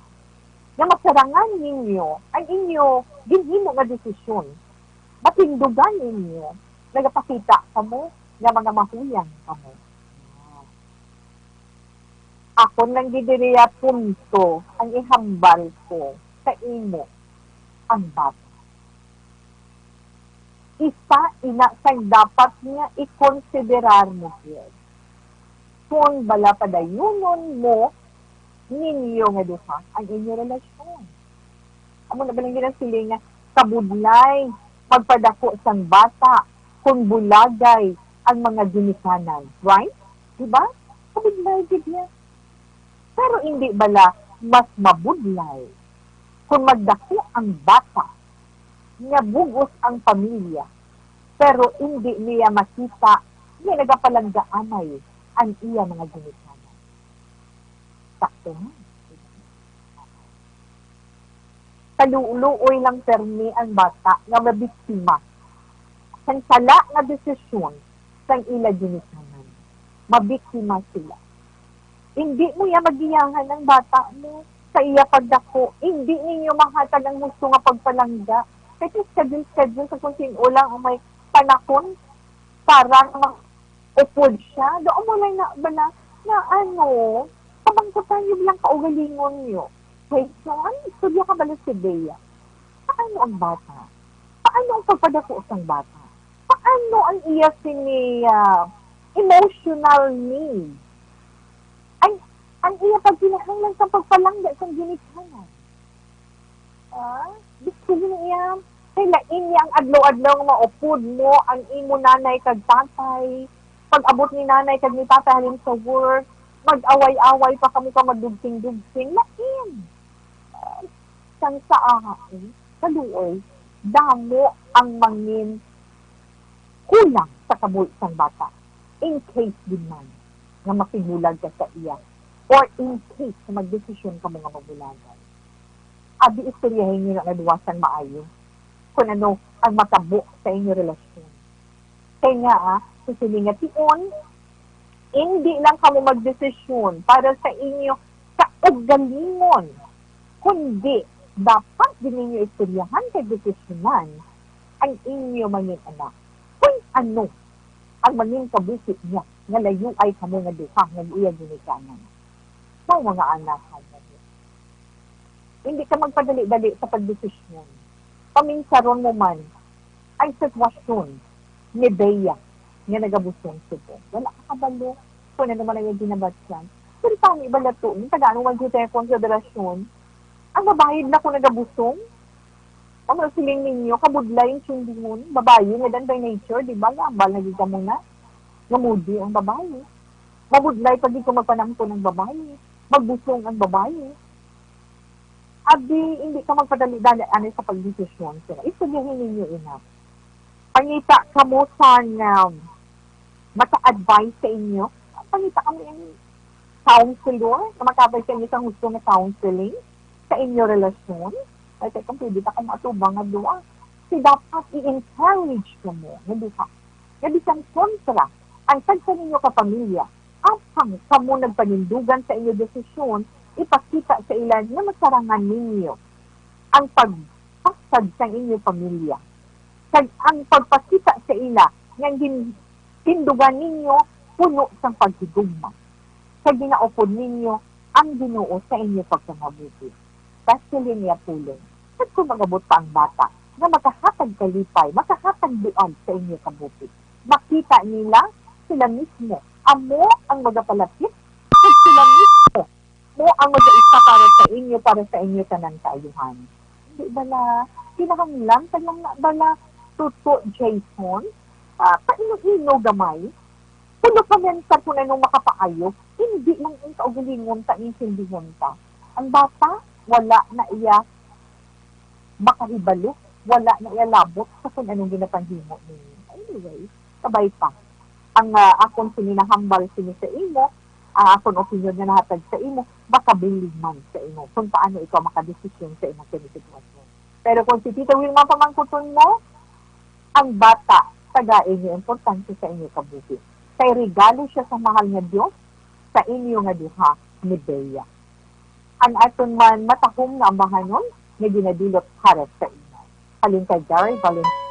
nga masarangan ninyo ang inyo ginhimo nga desisyon, matindugan ninyo, nagapakita kamo nga mga mahuyang kamo. Akon lang gid diriya punto ang ihambal ko sa imo, ang bata. Isa ina sang dapat nga ikonsiderar mo gid. Kon bala padayunon mo ninyo nga duha ang inyo relasyon. Amo na ba lang ginasiling nga kabudlay magpadako sang bata kon bulagay ang mga ginikanan, right? Di ba? Kabudlay gid niya. Pero indi bala mas mabudlay kon magdako ang bata nga bug-os ang pamilya, pero indi niya makita nga nagapalanggaanay ang iya mga ginikanan? Sakto man. Kaluoy lang permi ang bata nga mabiktima sang sala nga desisyon sang ila ginikanan. Mabiktima sila. Hindi mo ya magiyahan ang bata mo sa iya pagdako. Hindi ninyo mahatag ang husto nga pagpalangga. Kay schedule-schedule sa kung sin-o lang ang may panahon para nga upod siya. Doon mo lang na bala na ano, pamangkutan niyo lang kaugalingon niyo. Kay kuan, istorya ka bala si Bea. Paano ang bata? Paano ang pagpadako sang bata? Paano ang iya sini, ah, emotional need? Ang, ang iya pagkinahanglan sa pagpalangga sang ginikanan. Ah, gusto niya, kay lain niya ang adlaw-adlaw nga maupod mo ang imo nanay kag tatay. Pag-abot ni nanay kag ni tatay halin sa work, mag-away-away pa kamo ka magdugsing-dugsing. Lain. Ah, sang sa aha, eh, kaluoy, damo ang mangin kulang sa kabuhi sang bata. In case gid man nga makigbulag ka sa iya, or in case nga magdesisyon kamo nga mabulagan, abi, istoryahin niyo na nga duha sang maayo kung ano ang matabo sa inyo relasyon. Kay nga, ah, sa sini nga tion, hindi lang kamo magdesisyon para sa inyo kaugalingon, kundi dapat din ninyo istoryahan kag desisyonan ang inyo mangin-anak kung ano ang mangin kabuhi niya nga layuay kamo nga duha nga iya ginikanan. Mao, mga anak, kamo, hindi ka magpadali-dali sa pagdesisyon. Paminsaron mo man ang sitwasyon ni Bea nga nagabusong subong. Wala ka kabalo kung ano man ang iyang ginabatyan. Pero tani bala to, yung tagaan mo man gyud ang konsiderasyon, ang babayi na ko nagabusong? Ano siling ninyo, kabudlay ang sundingon? Babayi nga dan by nature, di ba? Gambal na gid kamo na. Nga moody ang babayi. Mabudlay pa gid kung magpanamkon ang babayi. Magbusong ang babayi. Abi, hindi ka magpadali-dali ani sa pagdesisyon sila. Istoryahin ninyo ina. Pangita kamo sang, um, maka-advise sa inyo. Pangita kamo yung counselor na maka-advise sa inyo sa husto nga counseling sa inyo relasyon. Ay, kay kung pwede ta kamo atubang nga duha. Si dapat i-encourage kamo nga duha. Nga bisan kontra ang tagsa ninyo ka pamilya, apang kamo nagpanindugan sa inyo desisyon, ipakita sa ila nga masarangan ninyo ang pagpasag sang inyo pamilya, kag ang pagpakita sa ila nga gin-, tindugan ninyo puno sang paghigugma, kag ginaupod ninyo ang Ginoo sa inyo pagpangabuhi. Basta niya pulong, kag kung mag-abot pa ang bata nga makahatag kalipay, makahatag buag sa inyo kabuhi, makita nila sila mismo amo ang magapalapit, kag sila mismo mo ang mag-isa para sa inyo, para sa inyo tanan kaayuhan. Di bala, kinahanglan ta lang na bala, Tuto Jason? ah, paino-ino gamay, pulo pa man sa kung anong makapaayo, hindi man ang kaugalingon ta, intindihon ta. Ang bata, wala na iya makahibalo, wala na iya labot sa kung anong ginapanghimo ninyo. Anyway, kabay pa. Ang, ah, akon sini nahambal sini sa imo, ang akon opinion nga nahatag sa imo, makabilin man sa imo kung paano ikaw makadesisyon sa imong sini sitwasyon. Pero kung si Tita Wilma pamangkuton mo, ang bata, tagai niyo importansya sa inyo kabuhi. Kay regalo siya sa mahal nga Dios sa inyo nga duha ni Bea. Ang aton man matahom nga ambahanon nga ginadulot para sa inyo. Halin kay Gary Valenzuela.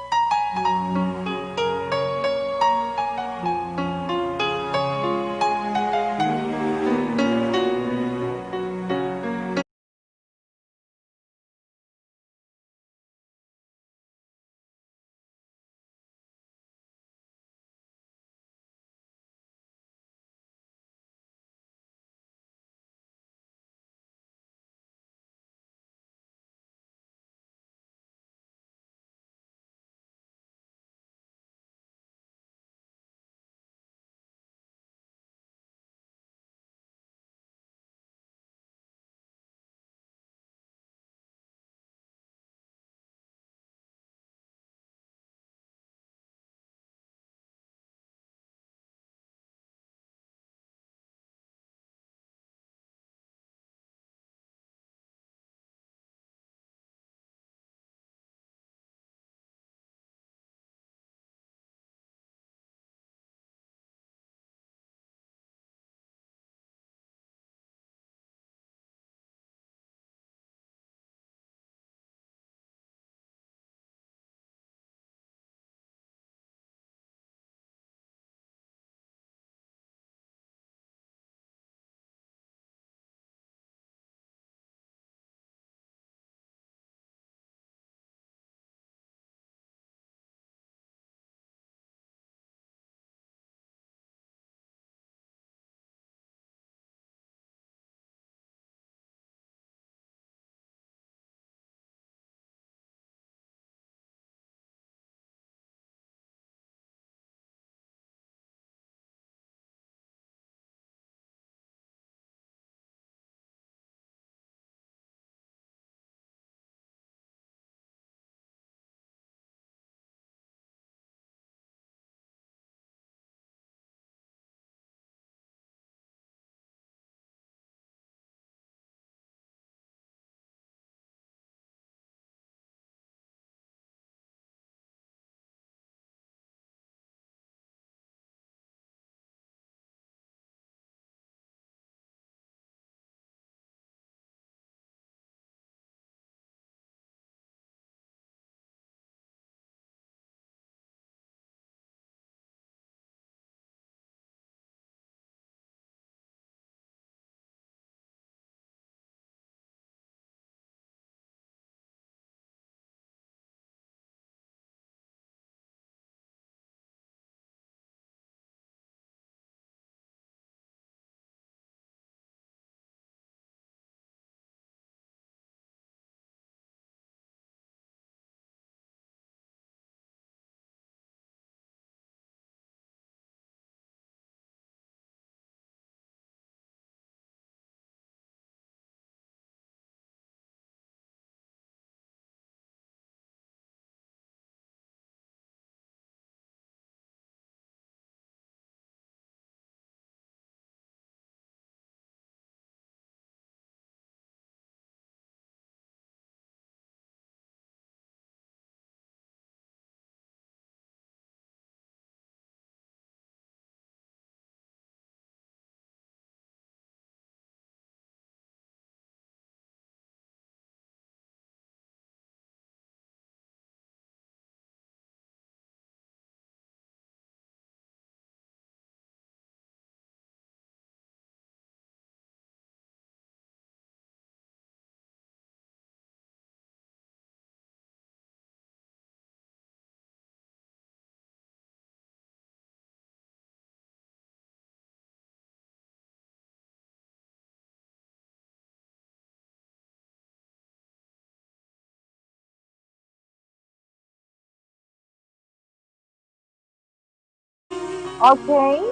Okay.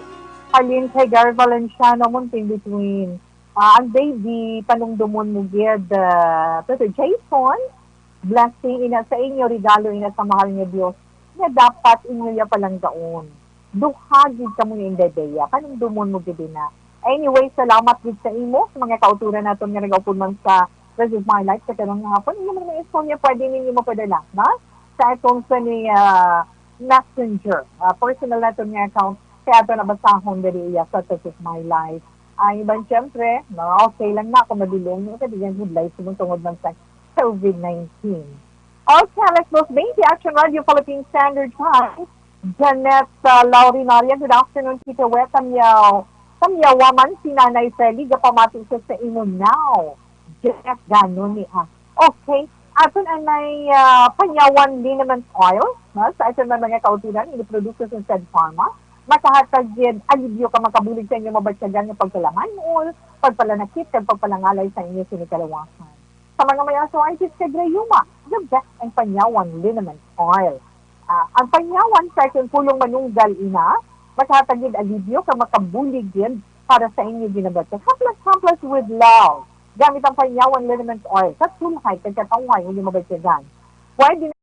Halin kay Gar Valenciano, Munting Between. Ah, ang baby, panumdumon mo gid, ah, Brother Jason, blessing ina sa inyo, regalo ina sa mahal nga Dios, nga dapat inyo ya palanggaon. Duha gid kamo ni Inday Bea, panumdumon mo gid ina. Anyway, salamat gid sa imo, sa mga kauturan naton nga nagaupod man sa This is My Life sa karong nga hapon. Inyo man mga istorya, pwede ninyo mapadala, no? Sa atong sa ni, ah, Messenger, ah, personal naton nga account, kay ato na basahon diri iya sa This is My Life. Ang iban, siyempre, no, okay lang na kung madulong nyo, kay diyan good life mo tungod man sa covid nineteen. Okay, let's go. Twenty Action Radio Philippine Standard Time. Janet, uh, Laurinaria, good afternoon, Tita Wet. Tamyaw, tamyawa man si Nanay Feli, gapamati siya sa imo now. Janet, ganon ni, ah. Okay. Aton anay, ah, panyawan liniment oil, no? Sa aton man mga kauturan, ini produkto sa Said Pharma. Makahatag gid alibyo ka makabulig sa inyo mabatyagan nga pagpalangan-ol, pagpalanakit, kag pagpalangalay sa inyo sini kalawasan. Sa mga may arthritis kag rayuma, the best ang panyawan liniment oil. Ah, ang panyawan sa akon pulong manunggal ina, makahatag gid alibyo kag makabulig gid para sa inyo ginabatyag. Haplas-haplas with love. Gamit ang panyawan liniment oil, katulhay kag katawhay nga mabatyagan. Pwede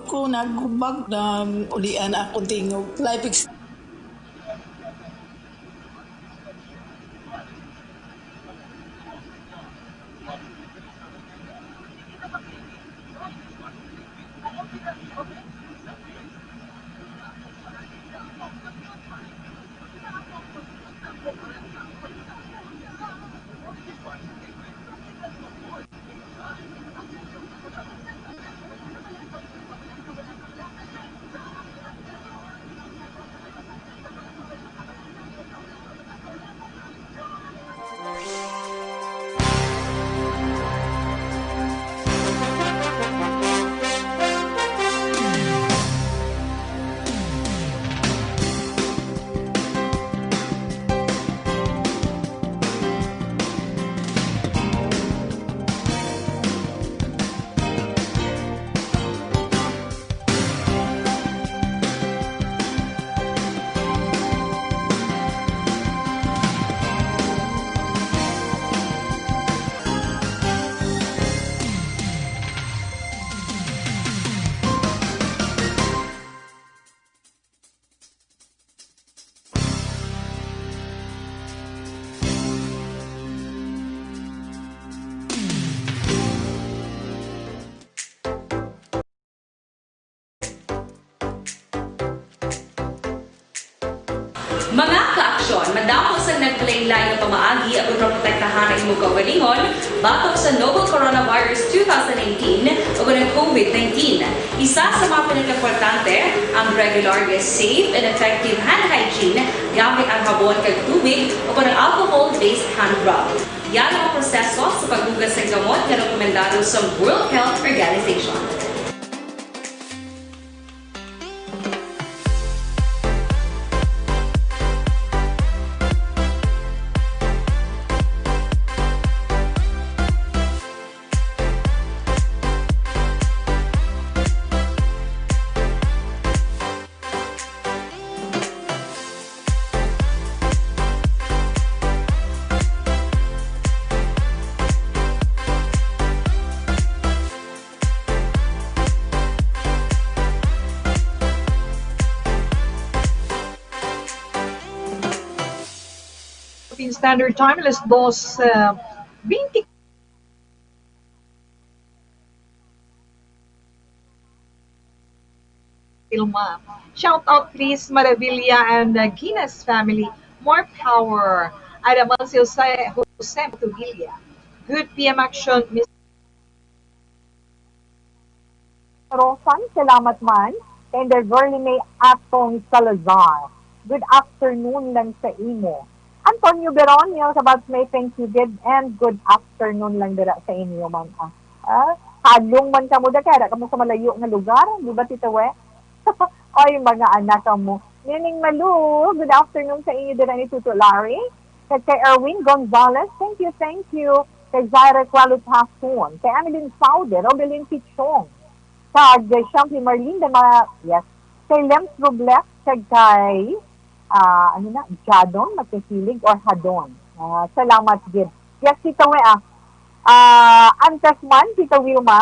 Ko nagubag na ulian akong tingog. Life ex- Mga ka-aksyon, madamo sang naglain-lain nga pamaagi upod maprotektahan ang imo kaugalingon batok sa novel coronavirus two thousand nineteen ug ang covid nineteen. Isa sa mga pinakaimportante, ang regular nga safe and effective hand hygiene gamit ang habon kag tubig o ang alcohol-based hand rub. Yan ang proseso sa paghugas sa gamot nga rekomendado sa World Health Organization. Philippine Standard Time, alas dos, uh, twenty. Vilma. Shout out, please, Maravilla and the Guinness family. More power. Ada man si Jose, Jose Matubilla. Good P M action, Miss. Rosan, salamat man. Kay Inday Verlene Atong Salazar, good afternoon lang sa imo. Antonio Beronio, sabat may thank you, good and good afternoon lang dira sa inyo, ma'am. Ah, ah, hadlong man kamo, da, kaya kamo sa malayo nga lugar, di ba, Tita We? Oy, mga anak kamo. Nining Malu, good afternoon sa inyo dira ni Tuto Larry. Kag kay Erwin Gonzalez, thank you, thank you. Kay Zaira Kualo Tasun, kay Annalyn Saude, Rodelin Pichong, kag, eh, siyempre, Marlene de Ma-, yes, kay Lems Robles, kag kay, ah, ano na, Jadon, Magkasilig or Hadon. Ah, salamat gid. Yes, Tita We, ah. Ah, antes man, Tita Wilma.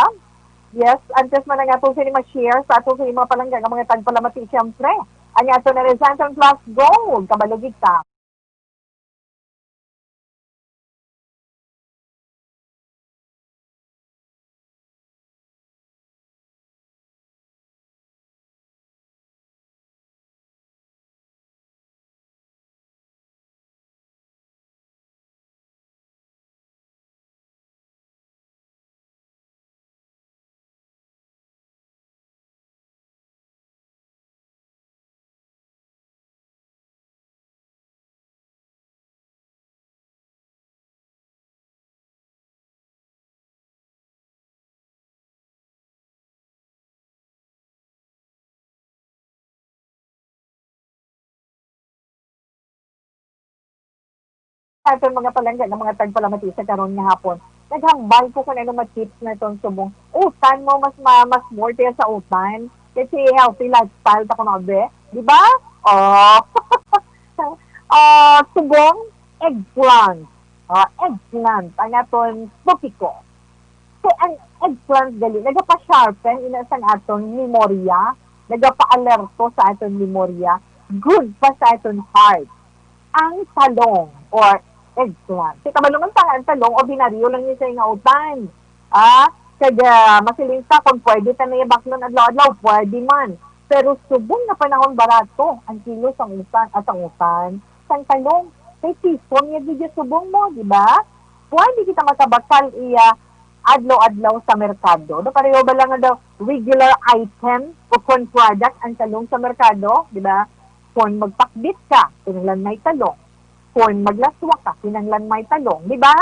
Yes, antes man ang ato sini ma-share sa ato sa mga palangga nga mga tagpalamati, siyempre. Ang ato na Santon Plus Gold, kabalugig ta. Sa aton mga palangga nga mga tagpalamati sa karon nga hapon, naghambal ko kung ano ma-tips naton subong utan mo, mas ma-, mas more kaya sa utan. Kasi healthy lifestyle ta kuno, be. Di ba? Oh. Ah, subong, eggplant. Ah, eggplant, ang aton topiko. Kay ang eggplant gali, nagapa-sharpen ina sang aton memorya, nagapa-alerto sa aton memorya, good pa sa aton heart. Ang talong or eggplant. Kay kabalo man ta nga ang talong, ordinaryo lang ni siya nga utan. Ah, kag, ah, masiling ta kung pwede ta na iya baklon adlaw-adlaw, pwede man. Pero subong nga panahon, barato ang kilo sang utan, ah, sang utan, sang talong. Kay piso niya gid subong mo, di ba? Pwede kita makabakal iya adlaw-adlaw sa merkado. No, pareho ba lang nga daw regular item o kon product ang talong sa merkado, di ba? Kon magpakbit ka, kinahanglan may talong. Kon maglaswa ka, kinahanglan may talong, di ba?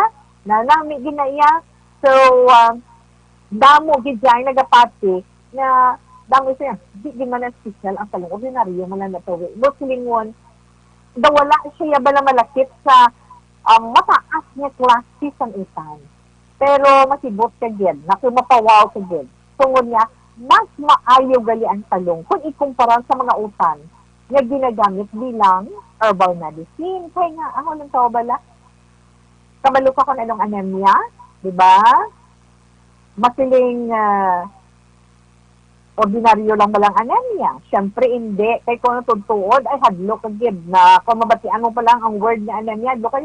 Nanami gid na iya. So, ah, damo gid siya ang nagapati nga damo siya. Di gid man na special ang talong. Ordinaryo man lang na to. Mo silingon, daw wala siya bala malakip sa, ah, mataas nga klase sang utan. Pero masibot ka gid, naku, mapawaw ka gid. Tungod nga, mas maayo gali ang talong kung ikumpara sa mga utan nga ginagamit bilang herbal medicine. Kay nga, ako lang tao bala, kabalo ka kung anong anemia, di ba? Masiling, ah, ordinaryo lang ba lang anemia? Siyempre, hindi. Kay kung tuod-tuod, ay hadlok ka gid na. Kung mabatian mo pa lang ang word nga anemia, hadlok ka,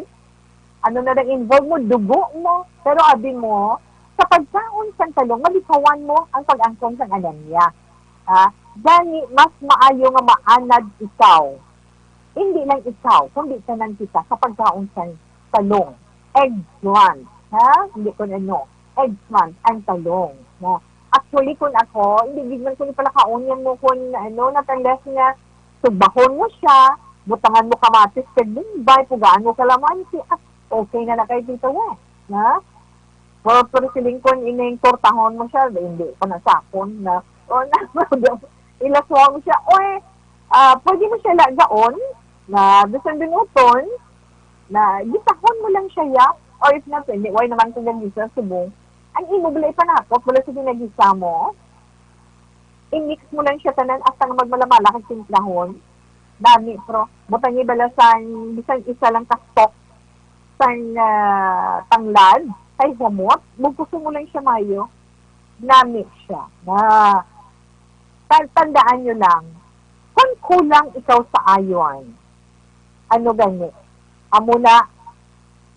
ano na lang involve mo, dugo mo. Pero abi mo, sa pagkaon sang talong, malikawan mo ang pag-angkon sang anemia. Ha? Gani, mas maayo nga maanad ikaw. Hindi lang ikaw, kundi tanan kita sa pagkaon sang talong. Eggplant, ha? Hindi ko ano. Eggplant ang talong. Ha? Actually, kung ako, hindi gid man ko ni palakaon yan mo kung ano, not unless nga sugbahon mo siya, butangan mo kamatis, kag bombay, pugaan mo kalamansi, ah, okay na na kay Tito Wes, ha? Pero, pero siling ko, ining tortahon mo siya, hindi ko na sakon na, o na, ilaswa mo siya, oy, ah, pwede mo siya lagaon, na bisan binuton, na gisahon mo lang siya, ya, or if not, hindi, why naman kung nagisa subong, ang imo bala ipanakot, wala sa ginagisa mo, i-mix mo lang siya tanan hasta nga magmalamala kag timplahon. Dami, pero butangi bala sang bisan isa lang ka stalk sang, ah, tanglad kay humot, bugkuson mo lang siya mayo. Nami siya. Na, tan-, tandaan nyo lang, kung kulang ikaw sa iron, ano gani? Amo na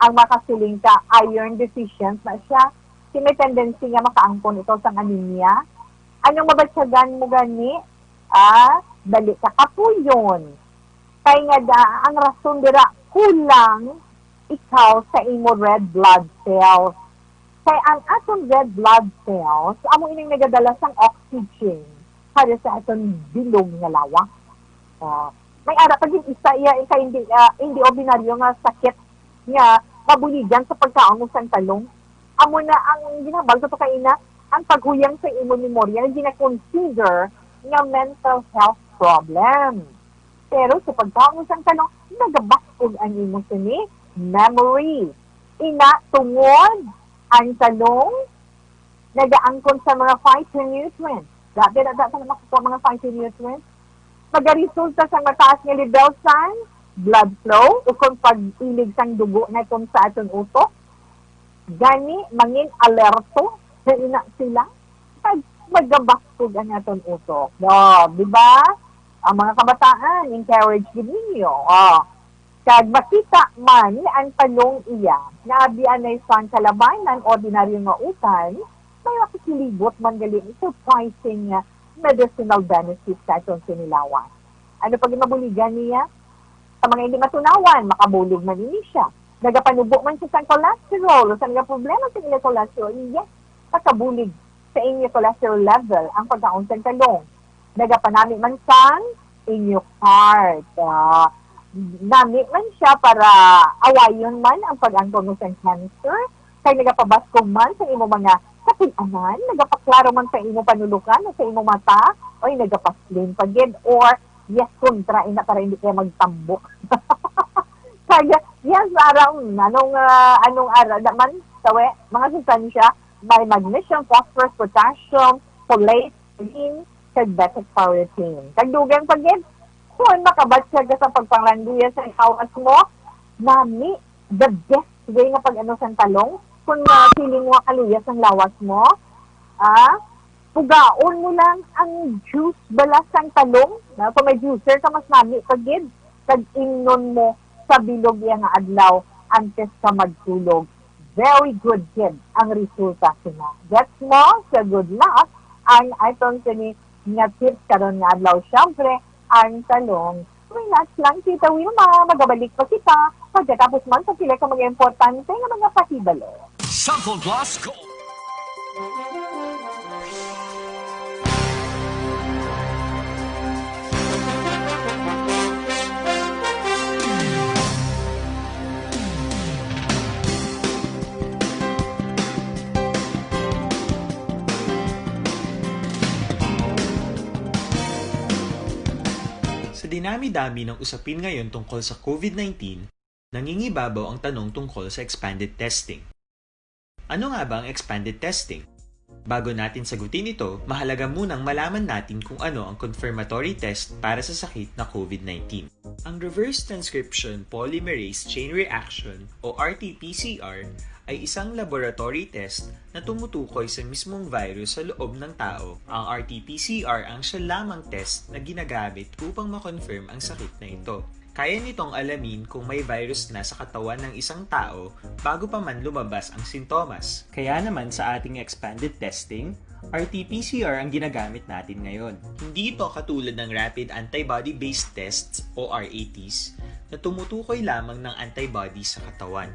ang makasiling ka, iron deficient na siya. Si may tendency nga makaangkon ito sang anemia. Anong mabatyagan mo gani? Ah, dali ka kapuyon. Kay nga da, ang rason dira, kulang ikaw sa imo red blood cells. Kay ang aton red blood cells, amo ining nagadala sang oxygen para sa aton bilog nga lawas. Ah, may ara pa gid isa iya, kay hindi, ah, hindi ordinaryo nga sakit nga mabuligan sa pagkaon mo sang talong. Amo na ang ginhambal ko to kaina, ang paghuyang sa imong memorya nga gina-consider nga mental health problem. Pero sa pagkaon sang talong, nagabaskog ang imo sini memory. Ina, tungod ang talong nagaangkon sa mga phytonutrients. Grabe na dapat na makukuha mga phytonutrients. Magaresulta sa mataas nga level sang blood flow o kung pag-ilig sang dugo na kung sa aton utok. Gani, mangin alerto na ina sila. Kag magabaskog ang aton utok. Oh, di ba? Ang mga kabataan, encourage gid ninyo. Oh. Kag makita man ni ang talong iya nga abi anay sang kalabanan, ordinaryo nga utan, may makikilibot man gali ang surprising nga medicinal benefits sa aton sinilawan. Ano pa gid mabuligan niya? Sa mga hindi matunawan, makabulog man ini siya. Nagapanubo man siya sang cholesterol o sa nagaproblema sa ila cholesterol, yes, makabulig sa inyo cholesterol level ang pagkaon sang talong. Nagapanami man sang inyo heart. Ah, nami man siya para awayon man ang pag-angkon mo sang cancer, kay nagapabaskog man sa imo mga kapil-anan, nagapaklaro man sa imo panulukan o sa imo mata, oy, nagapaslim pa gid, or yes, kontra ina para hindi kaya magtambok. Kaya, yes, ara, mm, anong, ah, anong ara naman, tawe, mga sustansya, may magnesium, phosphorus, potassium, folate, zinc, kag beta-carotene. Kag dugang pa gid, kung makabatyag ka sa pagpanglanduya sa lawas mo, nami, the best way nga pag-ano sang talong, kung, ah, feeling mo kaluya sang lawas mo, ah, pugaon mo lang ang juice bala sang talong, na kung may juicer ka, mas nami pa gid, kag imnon mo sa bilog iya nga adlaw antes ka magtulog. Very good gid ang resulta sina. Gets mo? So good luck. Ang aton sini nga tips karon nga adlaw, syempre, ang talong. Relax lang, Tita Wilma. Magabalik pa kita pagkatapos man sa pila ka mga importante nga mga pahibalo. Sample Plus Gold. Sa dinami-dami ng usapin ngayon tungkol sa COVID nineteen, nangingibabaw ang tanong tungkol sa expanded testing. Ano nga ba ang expanded testing? Bago natin sagutin ito, mahalaga munang malaman natin kung ano ang confirmatory test para sa sakit na COVID nineteen. Ang reverse transcription polymerase chain reaction o R T P C R ay isang laboratory test na tumutukoy sa mismong virus sa loob ng tao. Ang R T P C R ang siya lamang test na ginagamit upang ma-confirm ang sakit na ito. Kaya nitong alamin kung may virus na sa katawan ng isang tao bago pa man lumabas ang sintomas. Kaya naman sa ating expanded testing, R T P C R ang ginagamit natin ngayon. Hindi ito katulad ng rapid antibody-based tests o R A Ts na tumutukoy lamang ng antibody sa katawan.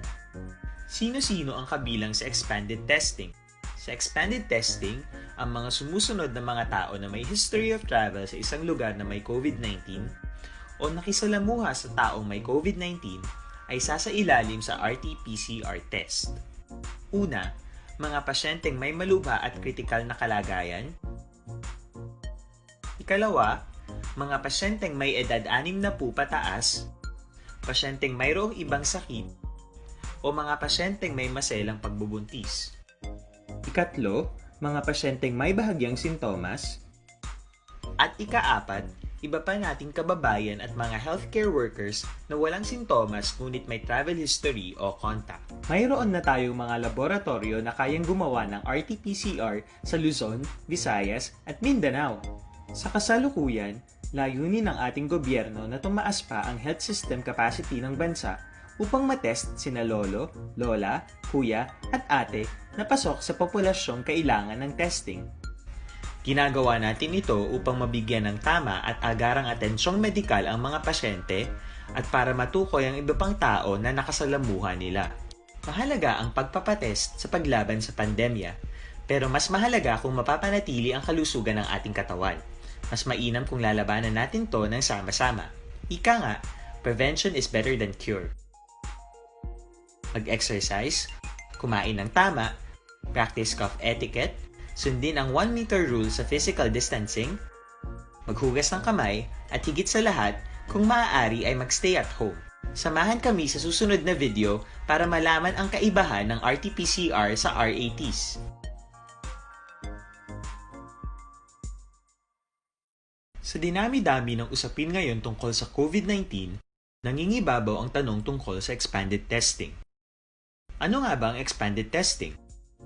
Sino-sino ang kabilang sa expanded testing? Sa expanded testing, ang mga sumusunod na mga tao na may history of travel sa isang lugar na may COVID nineteen o nakisalamuha sa taong may COVID nineteen ay sasailalim sa R T P C R test. Una, mga pasyenteng may malubha at kritikal na kalagayan. Ikalawa, mga pasyenteng may edad anim na po pataas, pasyenteng mayroong ibang sakit, o mga pasyenteng may maselang pagbubuntis. Ikatlo, mga pasyenteng may bahagyang sintomas. At ikaapat, iba pa nating kababayan at mga healthcare workers na walang sintomas ngunit may travel history o contact. Mayroon na tayong mga laboratorio na kayang gumawa ng R T P C R sa Luzon, Visayas, at Mindanao. Sa kasalukuyan, layunin ng ating gobyerno na tumaas pa ang health system capacity ng bansa upang matest sina lolo, lola, kuya, at ate na pasok sa populasyong kailangan ng testing. Ginagawa natin ito upang mabigyan ng tama at agarang atensyong medikal ang mga pasyente at para matukoy ang iba pang tao na nakasalamuha nila. Mahalaga ang pagpapatest sa paglaban sa pandemya, pero mas mahalaga kung mapapanatili ang kalusugan ng ating katawan. Mas mainam kung lalabanan natin to ng sama-sama. Ika nga, prevention is better than cure. Mag-exercise, kumain ng tama, practice cough etiquette, sundin ang one meter rule sa physical distancing, maghugas ng kamay, at higit sa lahat, kung maaari ay mag-stay at home. Samahan kami sa susunod na video para malaman ang kaibahan ng R T P C R sa R A Ts. Sa dinami-dami ng usapin ngayon tungkol sa COVID nineteen, nangingibabaw ang tanong tungkol sa expanded testing. Ano nga ba ang expanded testing?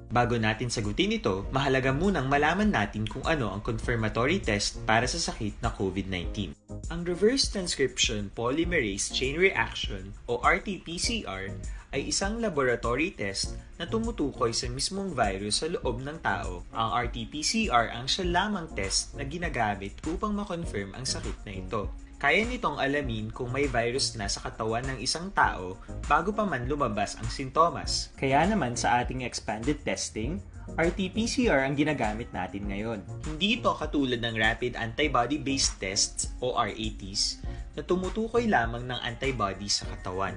Bago natin sagutin ito, mahalaga munang malaman natin kung ano ang confirmatory test para sa sakit na COVID nineteen. Ang reverse transcription polymerase chain reaction o R T P C R ay isang laboratory test na tumutukoy sa mismong virus sa loob ng tao. Ang R T P C R ang siya lamang test na ginagamit upang ma-confirm ang sakit na ito. Kaya nitong alamin kung may virus na sa katawan ng isang tao bago pa man lumabas ang sintomas. Kaya naman sa ating expanded testing, R T P C R ang ginagamit natin ngayon. Hindi ito katulad ng rapid antibody-based tests o R A Ts na tumutukoy lamang ng antibody sa katawan.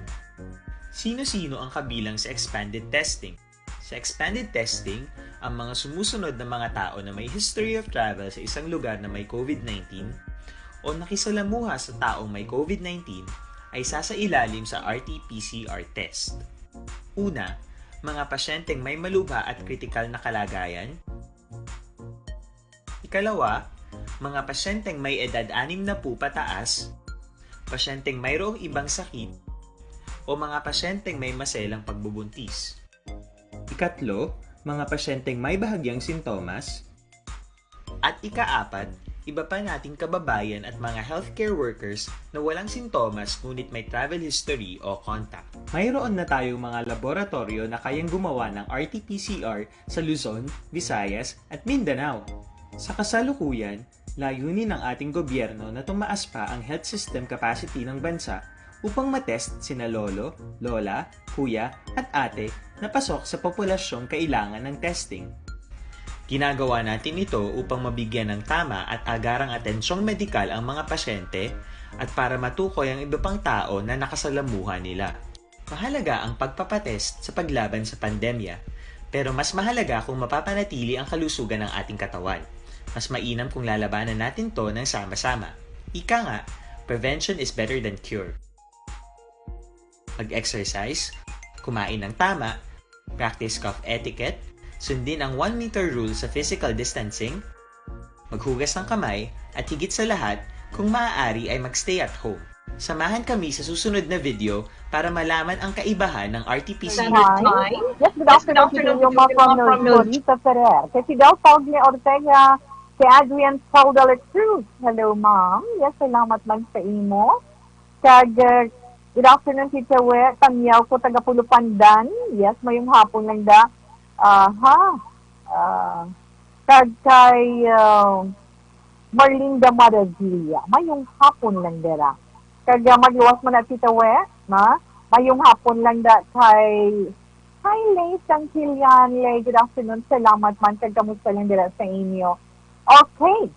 Sino-sino ang kabilang sa expanded testing? Sa expanded testing, ang mga sumusunod na mga tao na may history of travel sa isang lugar na may COVID nineteen o nakisalamuha sa taong may COVID nineteen ay sasailalim sa R T P C R test. Una, mga pasyenteng may malubha at kritikal na kalagayan. Ikalawa, mga pasyenteng may edad anim na po pataas, pasyenteng mayroong ibang sakit, o mga pasyenteng may maselang pagbubuntis. Ikatlo, mga pasyenteng may bahagyang sintomas. At ikaapat, iba pa nating kababayan at mga healthcare workers na walang sintomas ngunit may travel history o contact. Mayroon na tayong mga laboratoryo na kayang gumawa ng R T P C R sa Luzon, Visayas, at Mindanao. Sa kasalukuyan, layunin ng ating gobyerno na tumaas pa ang health system capacity ng bansa upang matest sina lolo, lola, kuya, at ate na pasok sa populasyong kailangan ng testing. Ginagawa natin ito upang mabigyan ng tama at agarang atensyong medikal ang mga pasyente at para matukoy ang iba pang tao na nakasalamuha nila. Mahalaga ang pagpapatest sa paglaban sa pandemya, pero mas mahalaga kung mapapanatili ang kalusugan ng ating katawan. Mas mainam kung lalabanan natin to ng sama-sama. Ika nga, prevention is better than cure. Mag-exercise, kumain ng tama, practice cough etiquette, sundin ang one meter rule sa physical distancing, maghugas ng kamay, at higit sa lahat, kung maaari ay mag-stay at home. Samahan kami sa susunod na video para malaman ang kaibahan ng R T P C R. Hi. Yes, good afternoon, Tito Yuma from Norito Ferrer. Kay Fidel Paul ni Ortega, kay Adrian Paul de la Cruz. Hello, ma'am. Yes, salamat lang sa imo. Kag, uh, good afternoon, Tita We. Tangyaw ko, taga Pulupandan. Yes, mayong hapon lang da. Aha. Ah, kag kay, uh, Marlinda Maravilla. Mayong hapon lang dira. Kag, uh, magluwas man na, Tita We, ma? Mayong hapon lang da kay, hi, Lay Sangkilian. Lay, good afternoon. Salamat man. Kag kamusta lang dira sa inyo? Okay.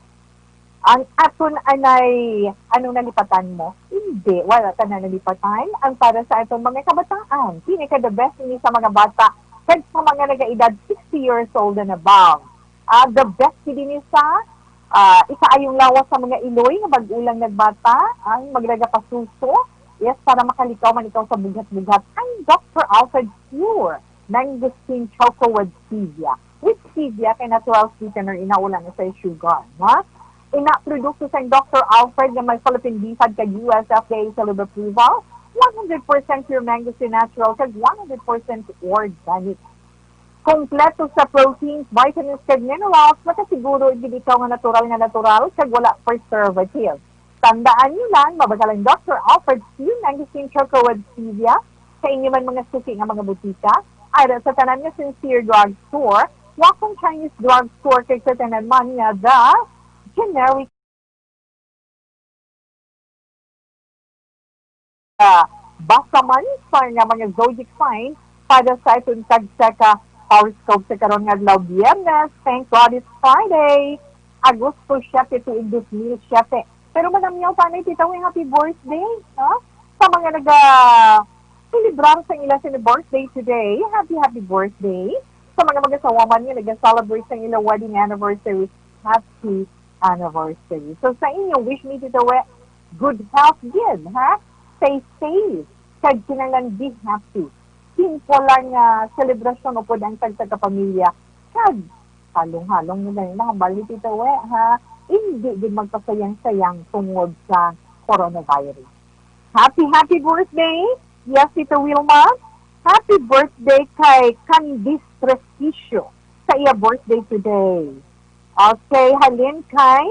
Ang aton anay, ano, nalipatan mo? Hindi, wala ta na nalipatan. Ang para sa aton mga kabataan, kini ka the best ini sa mga bata kag sa mga nagaedad sixty years old and above. Ah, the best kini ni sa, ah, ikaayong lawas sa mga iloy nga bag-o lang nagbata, ang magnagapasuso, yes, para makalikaw man ikaw sa bughat-bughat. Ang Doctor Alfred Pure, Mangosteen Choco with Stevia. With Stevia kay natural sweetener ina, wala na sa sugar, ha? Ina produkto sa Doctor Alfred nga may Philippine BFAD kag U S F D A seal of approval, one hundred percent pure mangosteen natural kag one hundred percent organic. Kompleto sa proteins, vitamins kag minerals, makasiguro gid ikaw nga natural nga natural kag wala preservative. Tandaan niyo lang, mabakal ang Doctor Alfred Q Mangosteen Choco with Stevia sa inyo man mga suki nga mga butika, ara sa tanan nga Sincere Drug Store, Wakon Chinese Drug Store, kag sa tanan man nga The Generic. Ah, basta man sa nga mga zodiac sign, Para sa aton tagsa ka horoscope sa karon nga adlaw, Biyernes. Thank God it's Friday, Agosto siete, tuig dos mil siete. Pero manamyaw pa na, Tita Wi, happy birthday, no? Sa mga naga-celebrar sa ila sini birthday today, happy, happy birthday. Sa mga mag-asawa man nga naga-celebrate sa ila wedding anniversary, happy anniversary. So sa inyo, wish me, Tita Wi, good health gid, ha? Stay safe, kag kinahanglan be happy. Simple lang nga selebrasyon upod ang tagsa ka pamilya, kag halong-halong na lang nahambal ni Tita Wi, ha? Hindi gid magpasayang-sayang tungod sa coronavirus. Happy, happy birthday! Yes, Tita Wilma, happy birthday kay Candice Prestigio sa iya birthday today. Okay, halin kay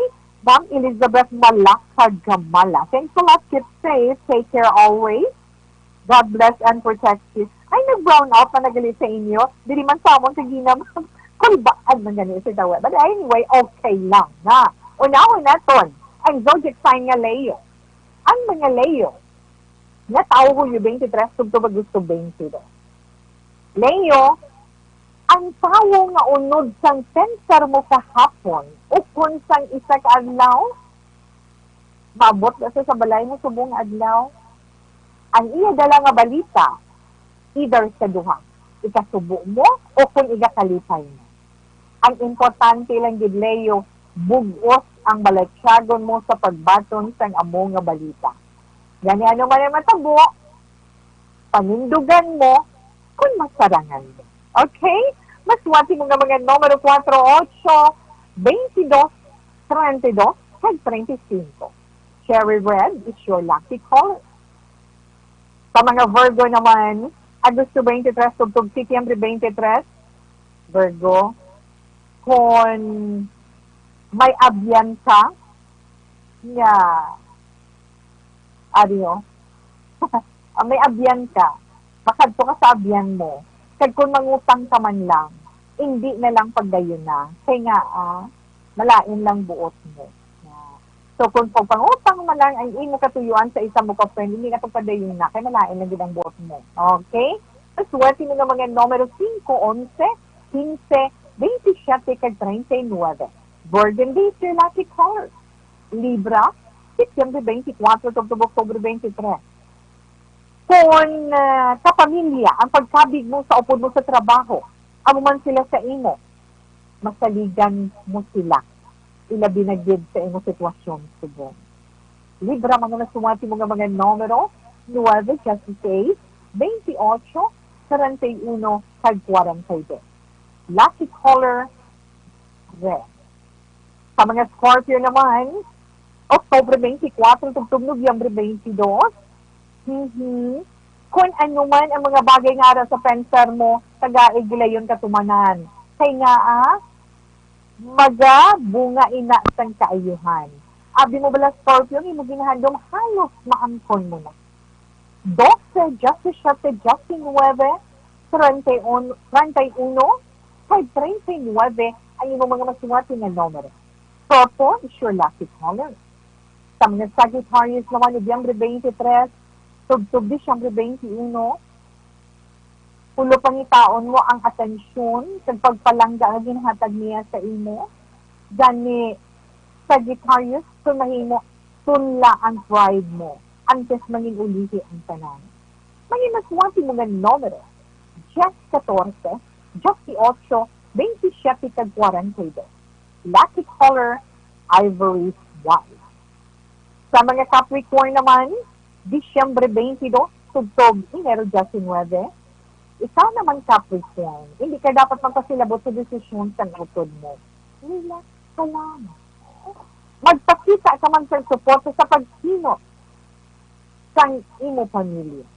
Ma'am Elizabeth Malakag Gamala. Thanks a lot, keep safe, take care always. God bless and protect you. Ay, nag-brown out na nagali sa inyo. Dili man sa amon kagina, kulbaan man gani sa dawa. But anyway, okay lang na. Unahon naton ang zodiac sign nga Leo. Ang mga Leo, nga tawo Hulyo twenty-three tubtob Agosto twenty-two. Leo, ang tawo nga unod sang pensar mo kahapon ukon sang isa ka adlaw, maabot na siya sa balay mo subong adlaw. Ang iya dala nga balita, either sa duha, ikasubo mo o kung igakalipay mo. Ang importante lang gid, Leo, bug-os ang balatyagon mo sa pagbaton sang amo nga balita. Gani ano man ang matabo, panindugan mo kung masarangan mo. Okay? Masuwati mo nga mga numero kuwatro, otso, twenty-two, treinta y dos, kag treinta y cinco. Cherry red is your lucky color. Sa mga Virgo naman, Agosto twenty-three tubtob Setyembre twenty-three, Virgo, kung may abyan ka nga, ano, ah, may abyan ka, makadto ka sa abyan mo, kag kung mangutang ka man lang, hindi na lang pagdayuna. Kay nga, ah, malain lang buot mo. So, kung pagpangutang man lang ang imo katuyuan sa isa mo ka friend, hindi na pagpadayon na, kay malain lang gid ang buot mo. Okay? Ang swerte mo nga mga numero singko, onse, kinse, bentisiete, kag treinta y nuebe. Burgundy is your lucky color. Libra, September twenty-four, tubtob October twenty-three. Kon, ah, kapamilya ang pagkabig mo sa upod mo sa trabaho, amo man sila sa imo, masaligan mo sila, ilabi na gid sa imo sitwasyon subong. Libra, mga nasuwati mo nga mga numero, nuebe, dieciséis, veintiocho, cuarenta y uno, kag cuarenta y dos. Lucky color, red. Sa mga Scorpio naman, October twenty-four tubtob Nobyembre twenty-two, mhm, kon ano man ang mga bagay nga ara sa pensar mo, tagai, gilayon katumanan. Kay nga, ah, magabunga ina sang kaayuhan. Abi mo bala, Scorpio, ang imo ginahandom halos maangkon mo na. Doce, diecisiete, diecinuebe, treinta y uno, treinta y uno, kag treinta y nuebe ang imo mga masuwati nga numero. Purple is your lucky color. Sa mga Sagittarius naman, Nobyembre twenty-three, tubtob Disyembre twenty-uno, pulo pangitaon mo ang atensyon kag pagpalangga nga ginhatag niya sa imo. Gani, Sagittarius, kung mahimo, tunla ang pride mo antes mangin-ulihi ang tanan. Mangin-aswang mo nga numero, diyes, katorse, diyes y ocho, bentisiete, kag kwarenta y dos. Lucky color, ivory white. Sa mga Capricorn naman, Disyembre twenty-two, tubtob Enero diecinuebe, ikaw naman, Capricorn, hindi ka dapat magpasilabot sa desisyon sa utod mo. Relax ka lang. Magpakita ka man sa suporta sa paghinot sang imo pamilya.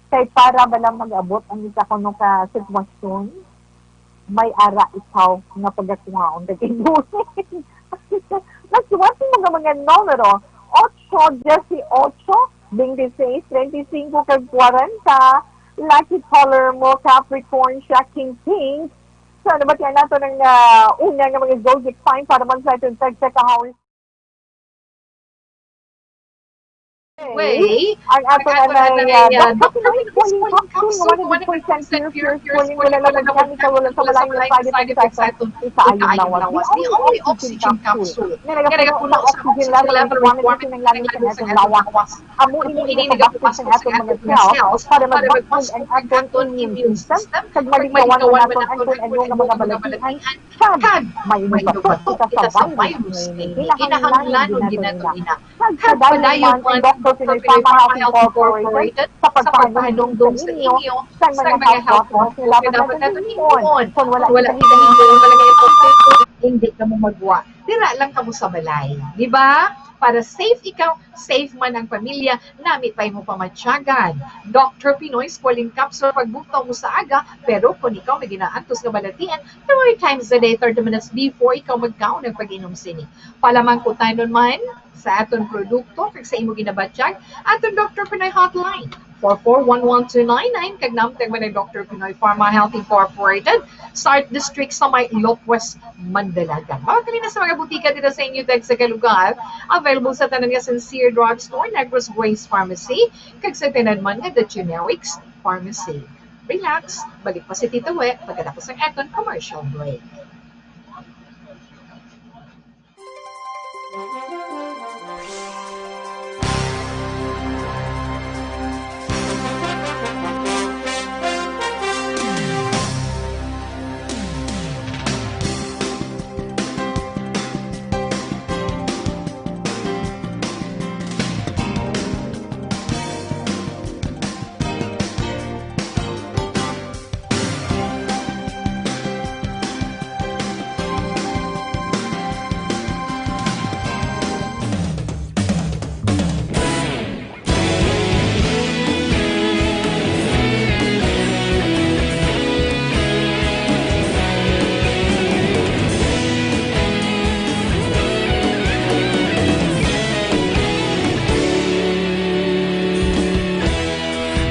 Kay para ba lang mag-abot ang isa kuno ka sitwasyon, may ara ikaw nga pagakuhaon kag ibuhi. Mas suwerte mo nga mga numero, ocho, dieciocho, veintiséis, treinta y cinco, kag kwarenta. Lucky color mo, Capricorn, siya king pink. So, nabatian nato ng ah, una nga mga zodiac sign para man sa ating tag-check ang horoscope. Way, ang ato na may, ah, Doctor Pinoy Schooling Capsule, one hundred percent pure, pure schooling, wala lang mag-chemical, wala sa malayo, side effects, sa aton, sa ayon lawas. The only oxygen capsule nga nagapuno sa oxygen level requirement kinahanglan sa aton lawas. Amo ini nagapabaktas sa aton mga cells para magbaskog ang aton immune system, kag malikawan man naton ang kun ano nga mga balatian, kag may mabatok kita sa virus nga ini. Kinahanglanon gid naton ina. Nagpadayon man ang Doctor Pinoy Pharma Health Incorporated sa pagpahanumdom sa inyo sang mga health laws nga dapat naton himuon. Kon wala kita himuon, hindi kamo magwa. Dira lang kamo sa balay, di ba? Para safe ikaw, safe man ang pamilya, nami pa imo pamatyagan. Doctor Pinoy Schooling Capsule, pagbugtaw mo sa aga, pero kung ikaw may ginaantos nga balatian, three times a day, thirty minutes before ikaw magkaon ang pag-inom sini. Palamangkutanon man sa aton produkto kag sa imo ginabatyag, aton Doctor Pinoy Hotline, four four one one two nine nine, kag namtag man ang Doctor Pinoy Pharma Health Incorporated, Sart District sa may Loquas, Mandalagan. Mao kini na sa mga butika dito sa inyo, tag sa kalugar. Available sa tanan nga Sincere Drugstore, Negros Grace Pharmacy, kag sa tanan man nga The Generics Pharmacy. Relax, balik pa si Tito We pagkatapos ng aton commercial break.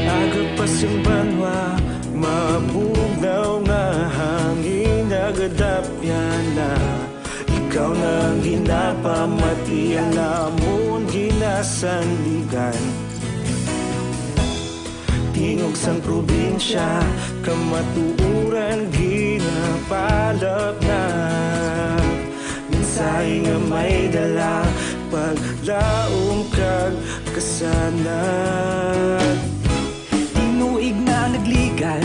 Aga pa sing banwa, mabugnaw nga hangin nagadapyan na. Ikaw na ang ginapamati, ang amon ginasandigan. Tingog sang probinsya, kamatuoran ginapalapnap. Mensahe nga may dala, paglaom kag kasanag. Tinuig na nagligad,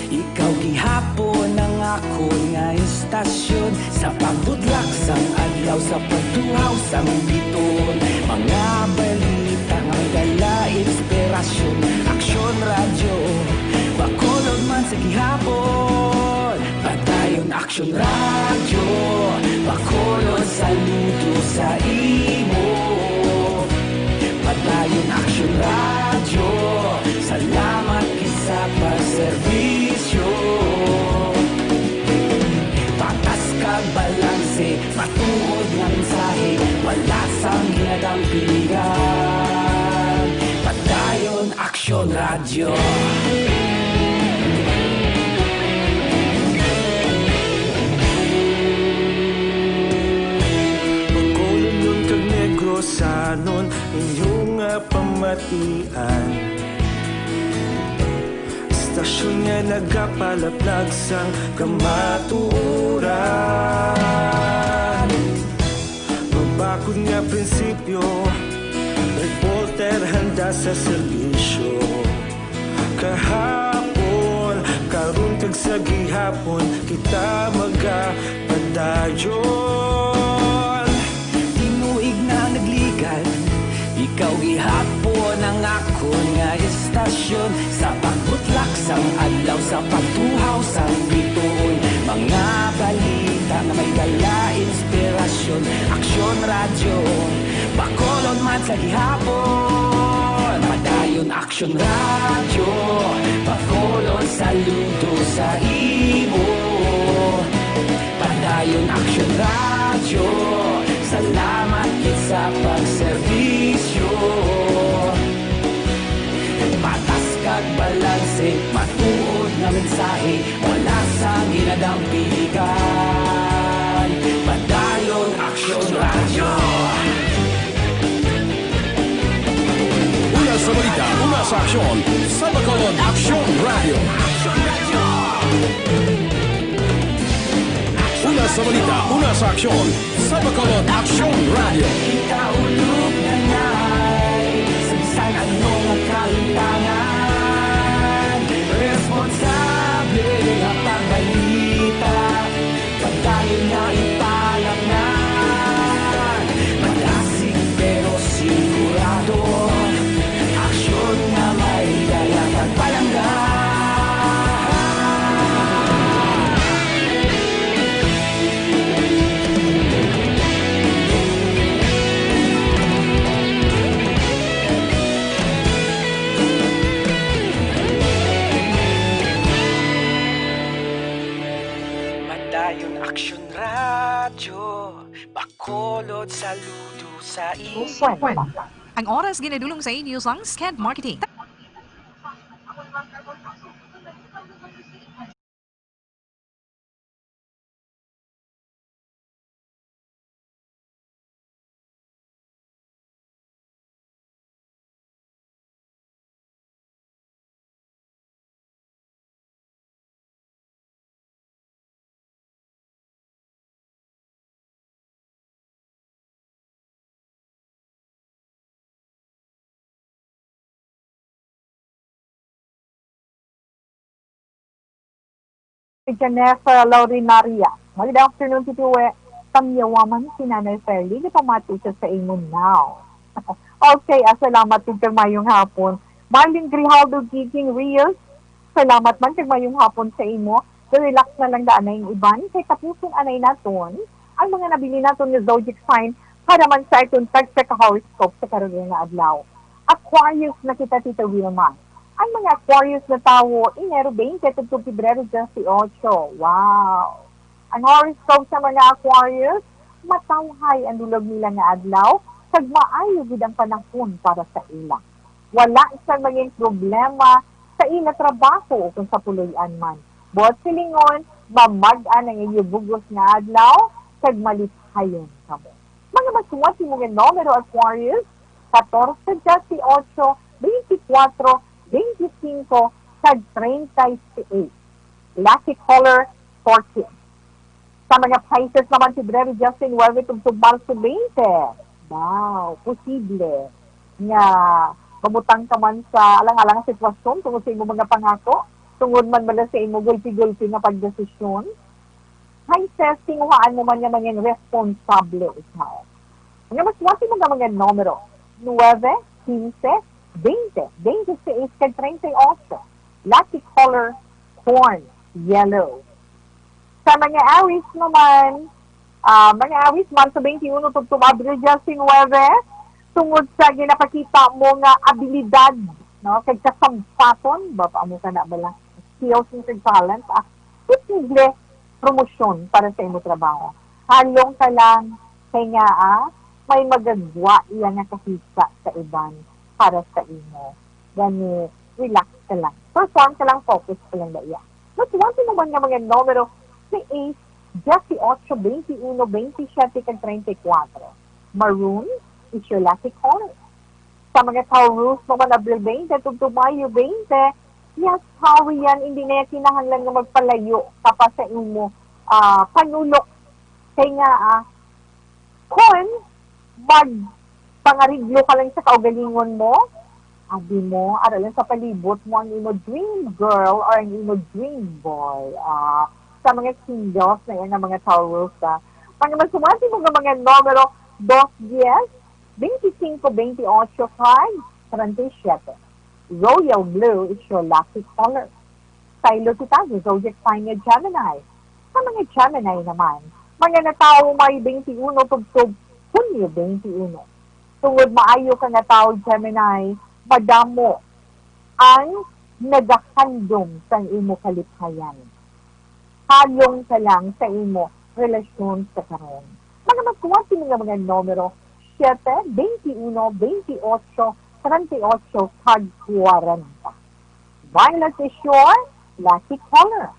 ikaw gihapon ang akon nga istasyon. Sa pagbudlak sang adlaw, sa pagtuhaw sang biton, mga balita nga may dala inspirasyon. Aksyon Radyo, Bacolod man sa gihapon. Padayon Aksyon Radyo, Bacolod, saludo sa imo. Padayon Aksyon Radyo, salamat gid sa pagserbisyo. Patas kag balanse, matuod nga mensahe, wala sang ginadampigan. Padayon Aksyon Radyo. Bacolodnon kag Negrosanon, inyo nga pamatian. Istasyon nga nagapalaplag sang kamatuoran. Mabakod nga prinsipyo, reporter handa sa serbisyo. Kahapon, karon kag sa gihapon, kita magapadayon. Tinuig na nagligad, ikaw gihapon ang akon nga istasyon. Sa pagbutlak sang adlaw, sa pagtuhaw sang bituon, mga balita nga may dala inspirasyon. Aksyon Radyo, Bacolod man sa gihapon. Padayon Aksyon Radyo, Bacolod, saludo sa imo. Padayon Aksyon Radyo, salamat gid sa pagserbisyo. Patas kag balanse, matuod nga mensahe, wala sang ginadampigan. Padayon Aksyon Radyo. Balita, una sa aksyon, sa Bacolod Aksyon Radio. Una sa balita, una sa aksyon, sa Bacolod Aksyon Radio. Ikaulog na ngay, sa bisan anong kahitangan, responsable ang pagbalita. Padayon na ipalapnan, malasig pero sigurado. Aksyon nga may dala kag palangga. Padayon Aksyon Radyo, Bacolod, saludo sa imo. Ang oras ginadulong sa inyo sang Sked Marketing. Si Jennifer Laurinaria. Magandang afternoon, Tito We. Tamyawa man si Nanay Fairly, gipamati siya sa imo now. Okay, ah, salamat gid kag mayong hapon. Marlene Grijaldo Giging Rios, salamat man kag mayong hapon sa imo. Relax na lang daan na ang iban, kay tapuson anay naton ang mga nabili naton nga zodiac sign para man sa aton tagsa ka horoscope sa karon nga adlaw. Aquarius na kita, Tita Wilma. Ang mga Aquarius na tawo, Enero twenty tubtob Pebrero twenty-eight. Wow! Ang horoscope sa mga Aquarius, matawhay ang dulog nila nga adlaw, kag maayo gid ang panahon para sa ila. Wala sang mangin problema sa ila trabaho ukon sa puloy-an man. Buot silingon, mamag-an ang inyo bug-os nga adlaw, kag maliphayon kamo. Mga masuwat nimo nga numero, Aquarius, katorse, diyesyoto, beintikwatro, beintisinko, kag treinta y seis. Lucky color, turquoise. Sa mga Pisces naman, Pebrero diyesnuwebe tubtob Marso twenty. Wow, posible nga mabutang ka man sa alang-alang nga sitwasyon tungod sa imo mga pangako, tungod man bala sa imo gulpi-gulpi nga pagdesisyon. Pisces, tinguhaan mo man nga mangin responsable ikaw. Mga masuwat nimo nga mga numero, nuebe, kinse, twenty, twenty-six, kag treinta y ocho. Lucky color, corn, yellow. Sa mga Aries naman, ah, mga Aries, Marso twenty-uno tubtob Abril diyesnuwebe, tungod sa ginapakita mo nga abilidad, no, kag kasampaton, ba, pa mo ka na bala, skills and talent, ah, posible promosyon para sa imo trabaho. Halong ka lang, kay nga, ah, may magagwa iya nga kahisa sa iban para sa imo. Gani, relax ka lang. Perform ka lang, focus ka lang na iya. Masuwat nimo man nga mga numero, si Ace, diyesyoto, beintiuno, beintisiete, kag treinta y kuwatro. Maroon is your lucky color. Sa mga Taurus, mo man Abril twenty tubtob Mayo twenty, yes, Taurian, hindi na kinahanglan nga magpalayo ka pa sa imo, ah, panulok. Kay nga, ah, kon magpangariglo ka lang sa kaugalingon mo, abi mo, ara lang sa palibot mo ang imo dream girl or ang imo dream boy. Ah, sa mga singles na yan, ang mga Taurus, ah. Mga masuwat nimo nga mga numero, dos, diyes, beintisinko, beintiocho, kag treinta y siete. Royal blue is your lucky color. Saylo kita sa zodiac sign nga Gemini. Sa mga Gemini naman, mga natawo May twenty-one tubtob Hunyo twenty-one. Tungod maayo ka nga tawo, Gemini, madamo ang nagahandom sang imo kaliphayan. Halong ka lang sa imo relasyon sa karon. Mga masuwat nimo nga mga numero, siete, twenty-uno, twenty-ocho, treinta y ocho, kag kwarenta. Violet is your lucky color.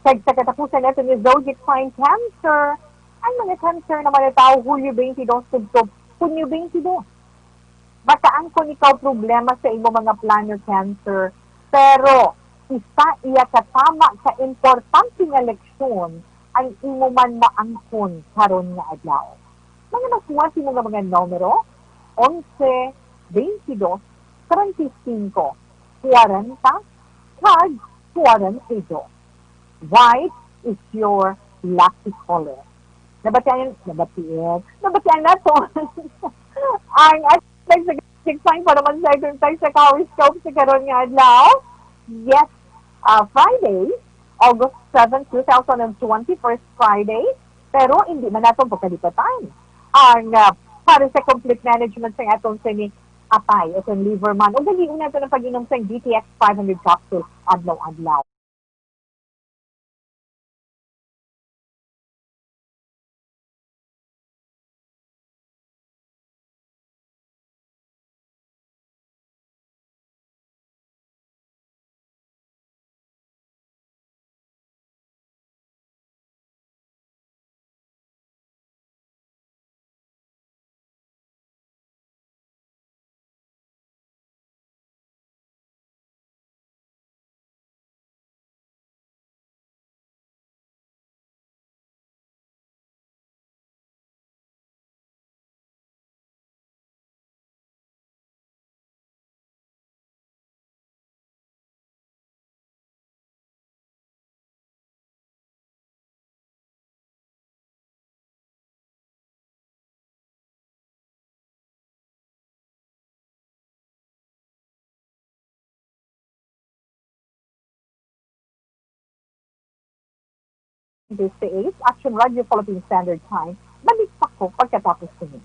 Kag sa katapusan nato ni zodiac sign Cancer, ang mga Cancer naman natawo Hulyo twenty-dos tubtob Hunyo twenty-dos. Makaangkon ikaw problema sa imo mga plano, Cancer, pero isa iya ka tama ka importante nga leksyon ang imo man maangkon karon nga adlaw. Mga nakuha sa imo nga mga numero, onse, twenty-dos, treinta y cinco, kwarenta, kag kwarenta y dos. White is your lucky color. Nabatian, nabatian, nabatian nato ang tagsa sign para man sa atong tagsa ka horoscope sa karon nga adlaw. Yes, ah, Friday, August seven, two thousand and twenty-four, Friday. Pero hindi man naton pagkalipatan ang, ah, para sa complete management sa atong sini atay, atong liver man. Ug dalion nato ang pag-inom sa D T X five hundred capsule adlaw-adlaw. This is Action Radio Philippine Standard Time. Balik pa ko pagkatapos sini.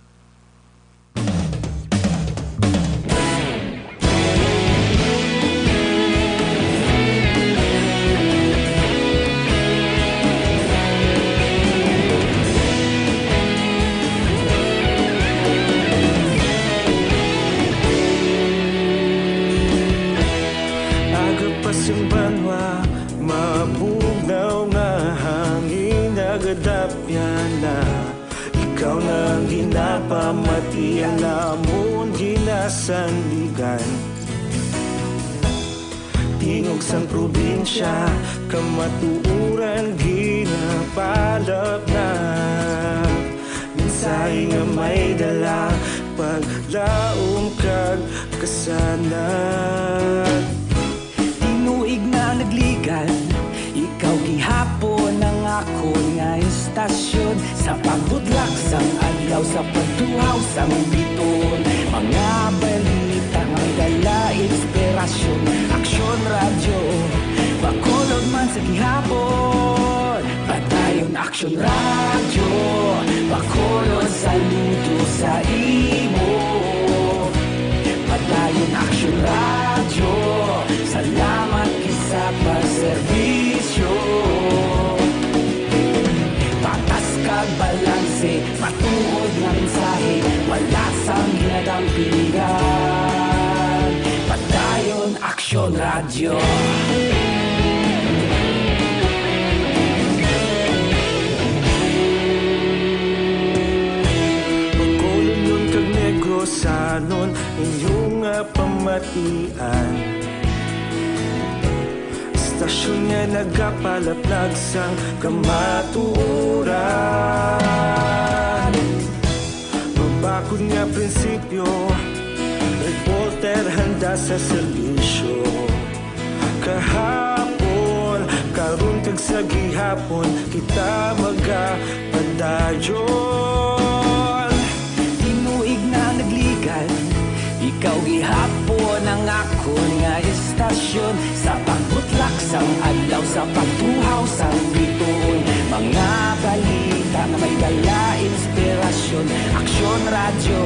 Aga pa sing banwa, mabugnaw nga hangin nagadapyan na. Ikaw na ang ginapamati, ang amon ginasandigan. Tingog sang probinsya, kamatuoran ginapalap na. Mensahe nga may dala, paglaom kag kasanag. Tinuig na nagligad, ikaw gihapon ang akon nga istasyon. Sa pagbutlak sang adlaw, sa pagtuhaw sang biton, mga balita nga may dala inspirasyon. Aksyon Radyo, Bacolod man sa gihapon. Padayon Aksyon Radyo, Bacolod, saludo sa imo. Padayon Aksyon Radyo, salamat gid sa pagserbisyo. Patas kag balanse, matuod nga mensahe, wala sang ginadampigan. Padayon Aksyon Radyo. Bacolodnon kag Negrosanon, inyo nga pamatian. Istasyon nga nagapalaplag sang kamatuoran. Mabakod nga prinsipyo, reporter handa sa serbisyo. Kahapon, karon kag sa gihapon, kita magapadayon. Tinuig na nagligad, ikaw gihapon ang akon nga istasyon. Sa pagbutlak sang adlaw, sa pagtuhaw sang bituon, mga balita nga may dala inspirasyon. Aksyon Radyo,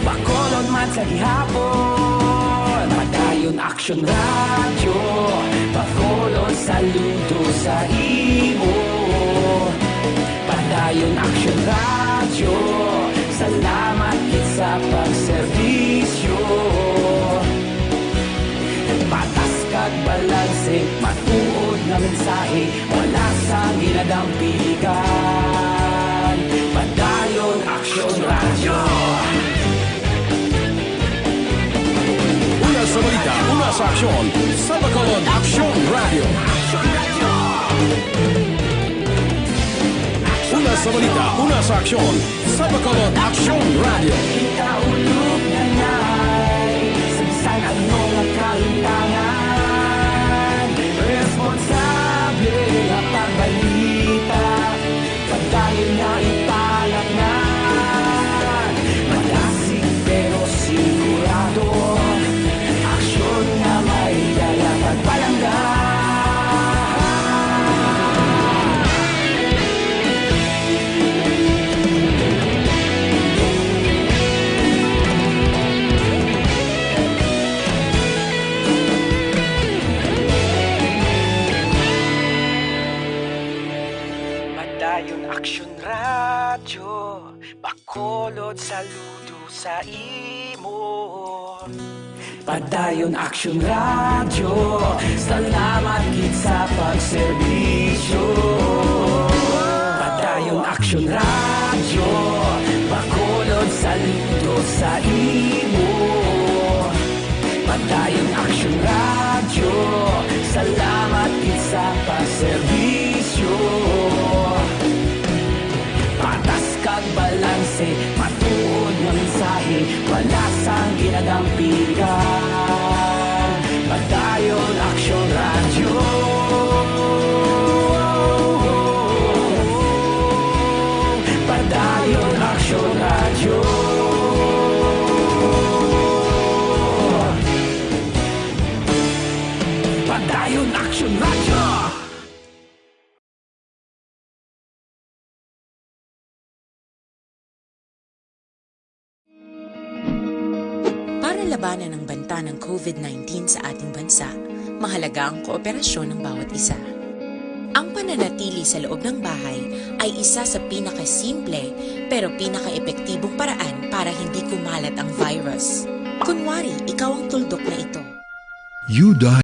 Bacolod man sa gihapon. Padayon Aksyon Radyo, Bacolod, saludo sa imo. Padayon Aksyon Radyo, salamat gid sa pagserbisyo. Patas kag balanse, matuod nga mensahe, wala sang ginadampigan. Padayon Aksyon Radyo. Aksyon sa Bacolod, Aksyon Radio. Una sa balita, una sa aksyon sa Bacolod, Aksyon Radio. Kita ulog na ngay, sagsag ang mga kalutangan. Responsable nga pagbalita, padayon nga ipalatngan. Malasig pero sigurado, aksyon nga may dala pagpalangga. Padayon Aksyon Radyo, Bacolod, saludo sa imo. Padayon Aksyon Radyo, salamat gid sa pagserbisyo. Padayon Aksyon Radyo, Bacolod, saludo sa imo. Padayon Aksyon Radyo, salamat gid sa pagserbisyo. Patas kag balanse, matuod nga mensahe, wala sang ginadampigan. Padayon Aksyon Radyo. Padayon Aksyon Radyo. Padayon Aksyon Radyo. Para labanan ang banta ng covid nineteen sa ating bansa, mahalaga ang kooperasyon ng bawat isa. Ang pananatili sa loob ng bahay ay isa sa pinakasimple pero pinakaepektibong paraan para hindi kumalat ang virus. Kunwari, ikaw ang tuldok na ito. You died,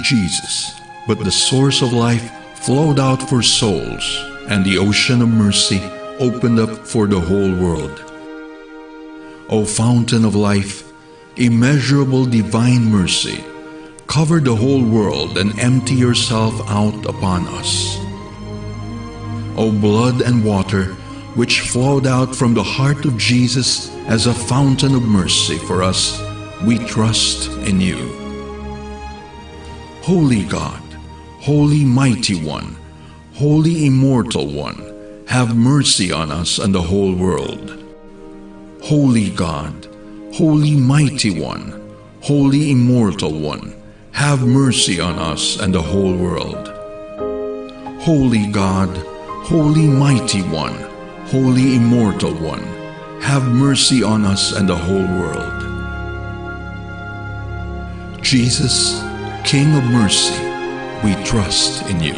Jesus, but the source of life flowed out for souls, and the ocean of mercy opened up for the whole world. O fountain of life, immeasurable divine mercy, cover the whole world and empty yourself out upon us. O blood and water, which flowed out from the heart of Jesus as a fountain of mercy for us, we trust in you. Holy God, Holy Mighty One, Holy Immortal One, have mercy on us and the whole world. Holy God, Holy Mighty One, Holy Immortal One, have mercy on us and the whole world. Holy God, Holy Mighty One, Holy Immortal One, have mercy on us and the whole world. Jesus, King of mercy, we trust in you.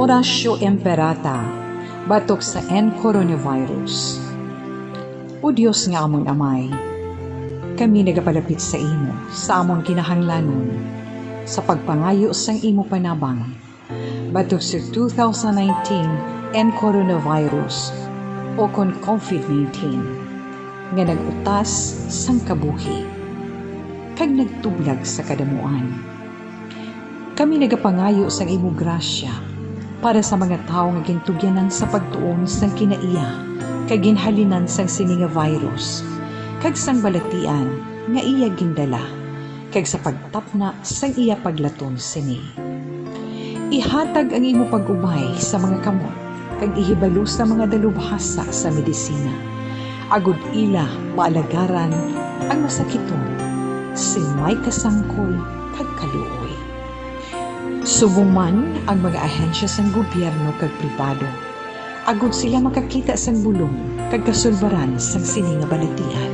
Oratio Imperata, batok sa N coronavirus. O Dios nga amon Amay, kami nagapalapit sa imo sa amon kinahanglanon sa pagpangayo sang imo panabang batok sa two thousand nineteen N coronavirus, o kon covid nineteen, nga nag-utas sang kabuhi kag nagtublag sa kadamuan. Kami nagapangayo sang imo grasya para sa mga tawo nga gintugyanan sa pagtuon sang kinaiya kag ginhalinan sang sini nga virus, kag sang balatian nga iya gindala, kag sa pagtapna sang iya paglaton sini. Ihatag ang imo pag-ubay sa mga kamot, kag ihibalo sa mga dalubhasa sa medisina, Agod ila maalagaran ang masakiton sing may kasangkol kag kaluoy. Subong man ang mga ahensya sang gobyerno kag pribado, agod sila makakita sang bulong kag kasulbaran sang sini nga balatian.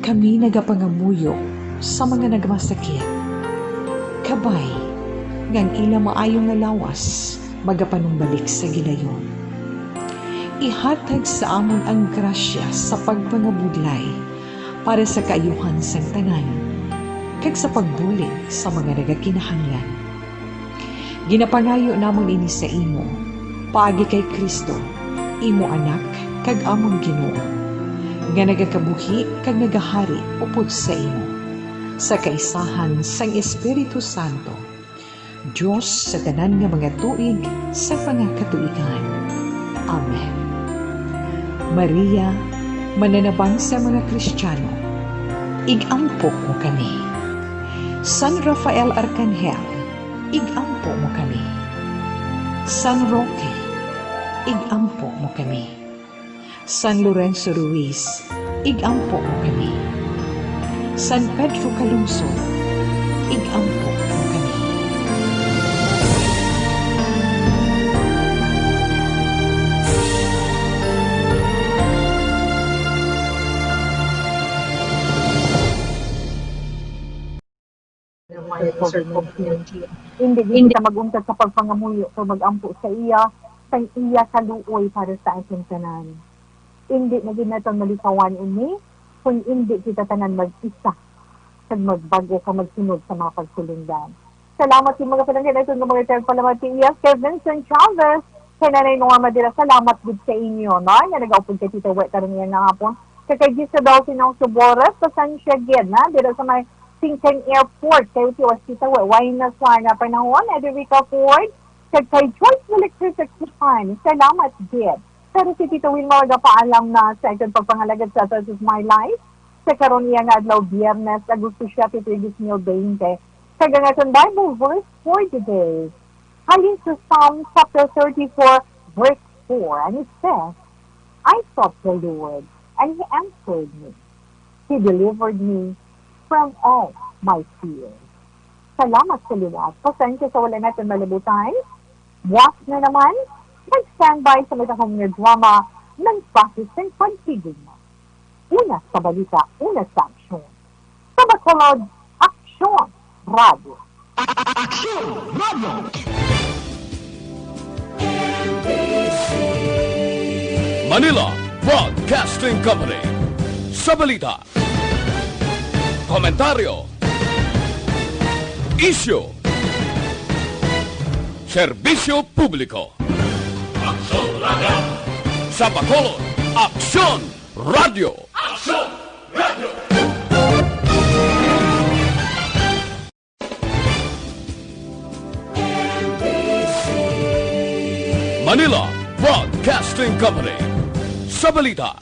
Kami nagapangamuyo sa mga nagmasakit, kabay nga ang ila maayo nga lawas magapanumbalik sa gilayon. Ihatag sa amon ang grasya sa pagpangabudlay para sa kaayuhan sang tanan, kag sa pagbulig sa mga nagakinahanglan. Ginapangayo namon ini sa imo, paagi kay Cristo, imo Anak kag amon Ginoo, nga nagakabuhi kag nagahari upod sa imo, sa kaisahan sang Espiritu Santo, Dios sa tanan nga mga tuig sa mga katuigan. Amen. Maria, mananabang sa mga Kristiyano, ig-ampo mo kami. San Rafael Arkanghel, ig-ampo mo kami. San Roque, ig-ampo mo kami. San Lorenzo Ruiz, ig-ampo mo kami. San Pedro Calungsod, ig-ampo mo kami. Hindi gid kita mag-untat sa pagpangamuyo kag mag-ampo sa iya, sang iya kaluoy para sa aton tanan. Hindi na gid naton malikawan ini, kung hindi kita tanan mag-isa kag magbag-o kag magsunod sa mga pagsulundan. Salamat sa mga panangin, aton nga mga tagpalamati, iya kay Vincent Chavez, kay Nanay Norma Dira. Salamat gid sa inyo, no, nga nagaupod kay Tita Wet karon nga hapon. Kay, kay Gisabel Sinaw Subores, pasensya gid, na, dira sa may Singkang Airport, kay tiwas kita, wa-, way na sa nga panahon, Ederica Ford, kag kay Joyce Electric Japan. Salamat gid. Pero si Tito Wilma magapaalam na sa akon pagpangalagad sa This Is My Life sa karon niya nga adlaw, Biyernes, Agosto siete, tuig dos mil veinte. Kag ang aton Bible verse for the day, halin sa Psalm chapter thirty-four, verse four, and it says, "I sought the Lord, and He answered me. He delivered me from all my fears." Salamat sa liwat. Pasensya sa wala naton malibutay. Buwas na naman, mag-standby sa matakom nga drama, Nagpakit sang Pagtigom. Una sa balita, una sa aksyon. Sa Bacolod, Aksyon Radio. Aksyon Radio! Manila Broadcasting Company. Sa balita, komentaryo, isyu, serbisyo publiko. Aksyon Radio! Sa Bacolod, Aksyon Radio! Aksyon Radio! Manila Broadcasting Company. Sa balita,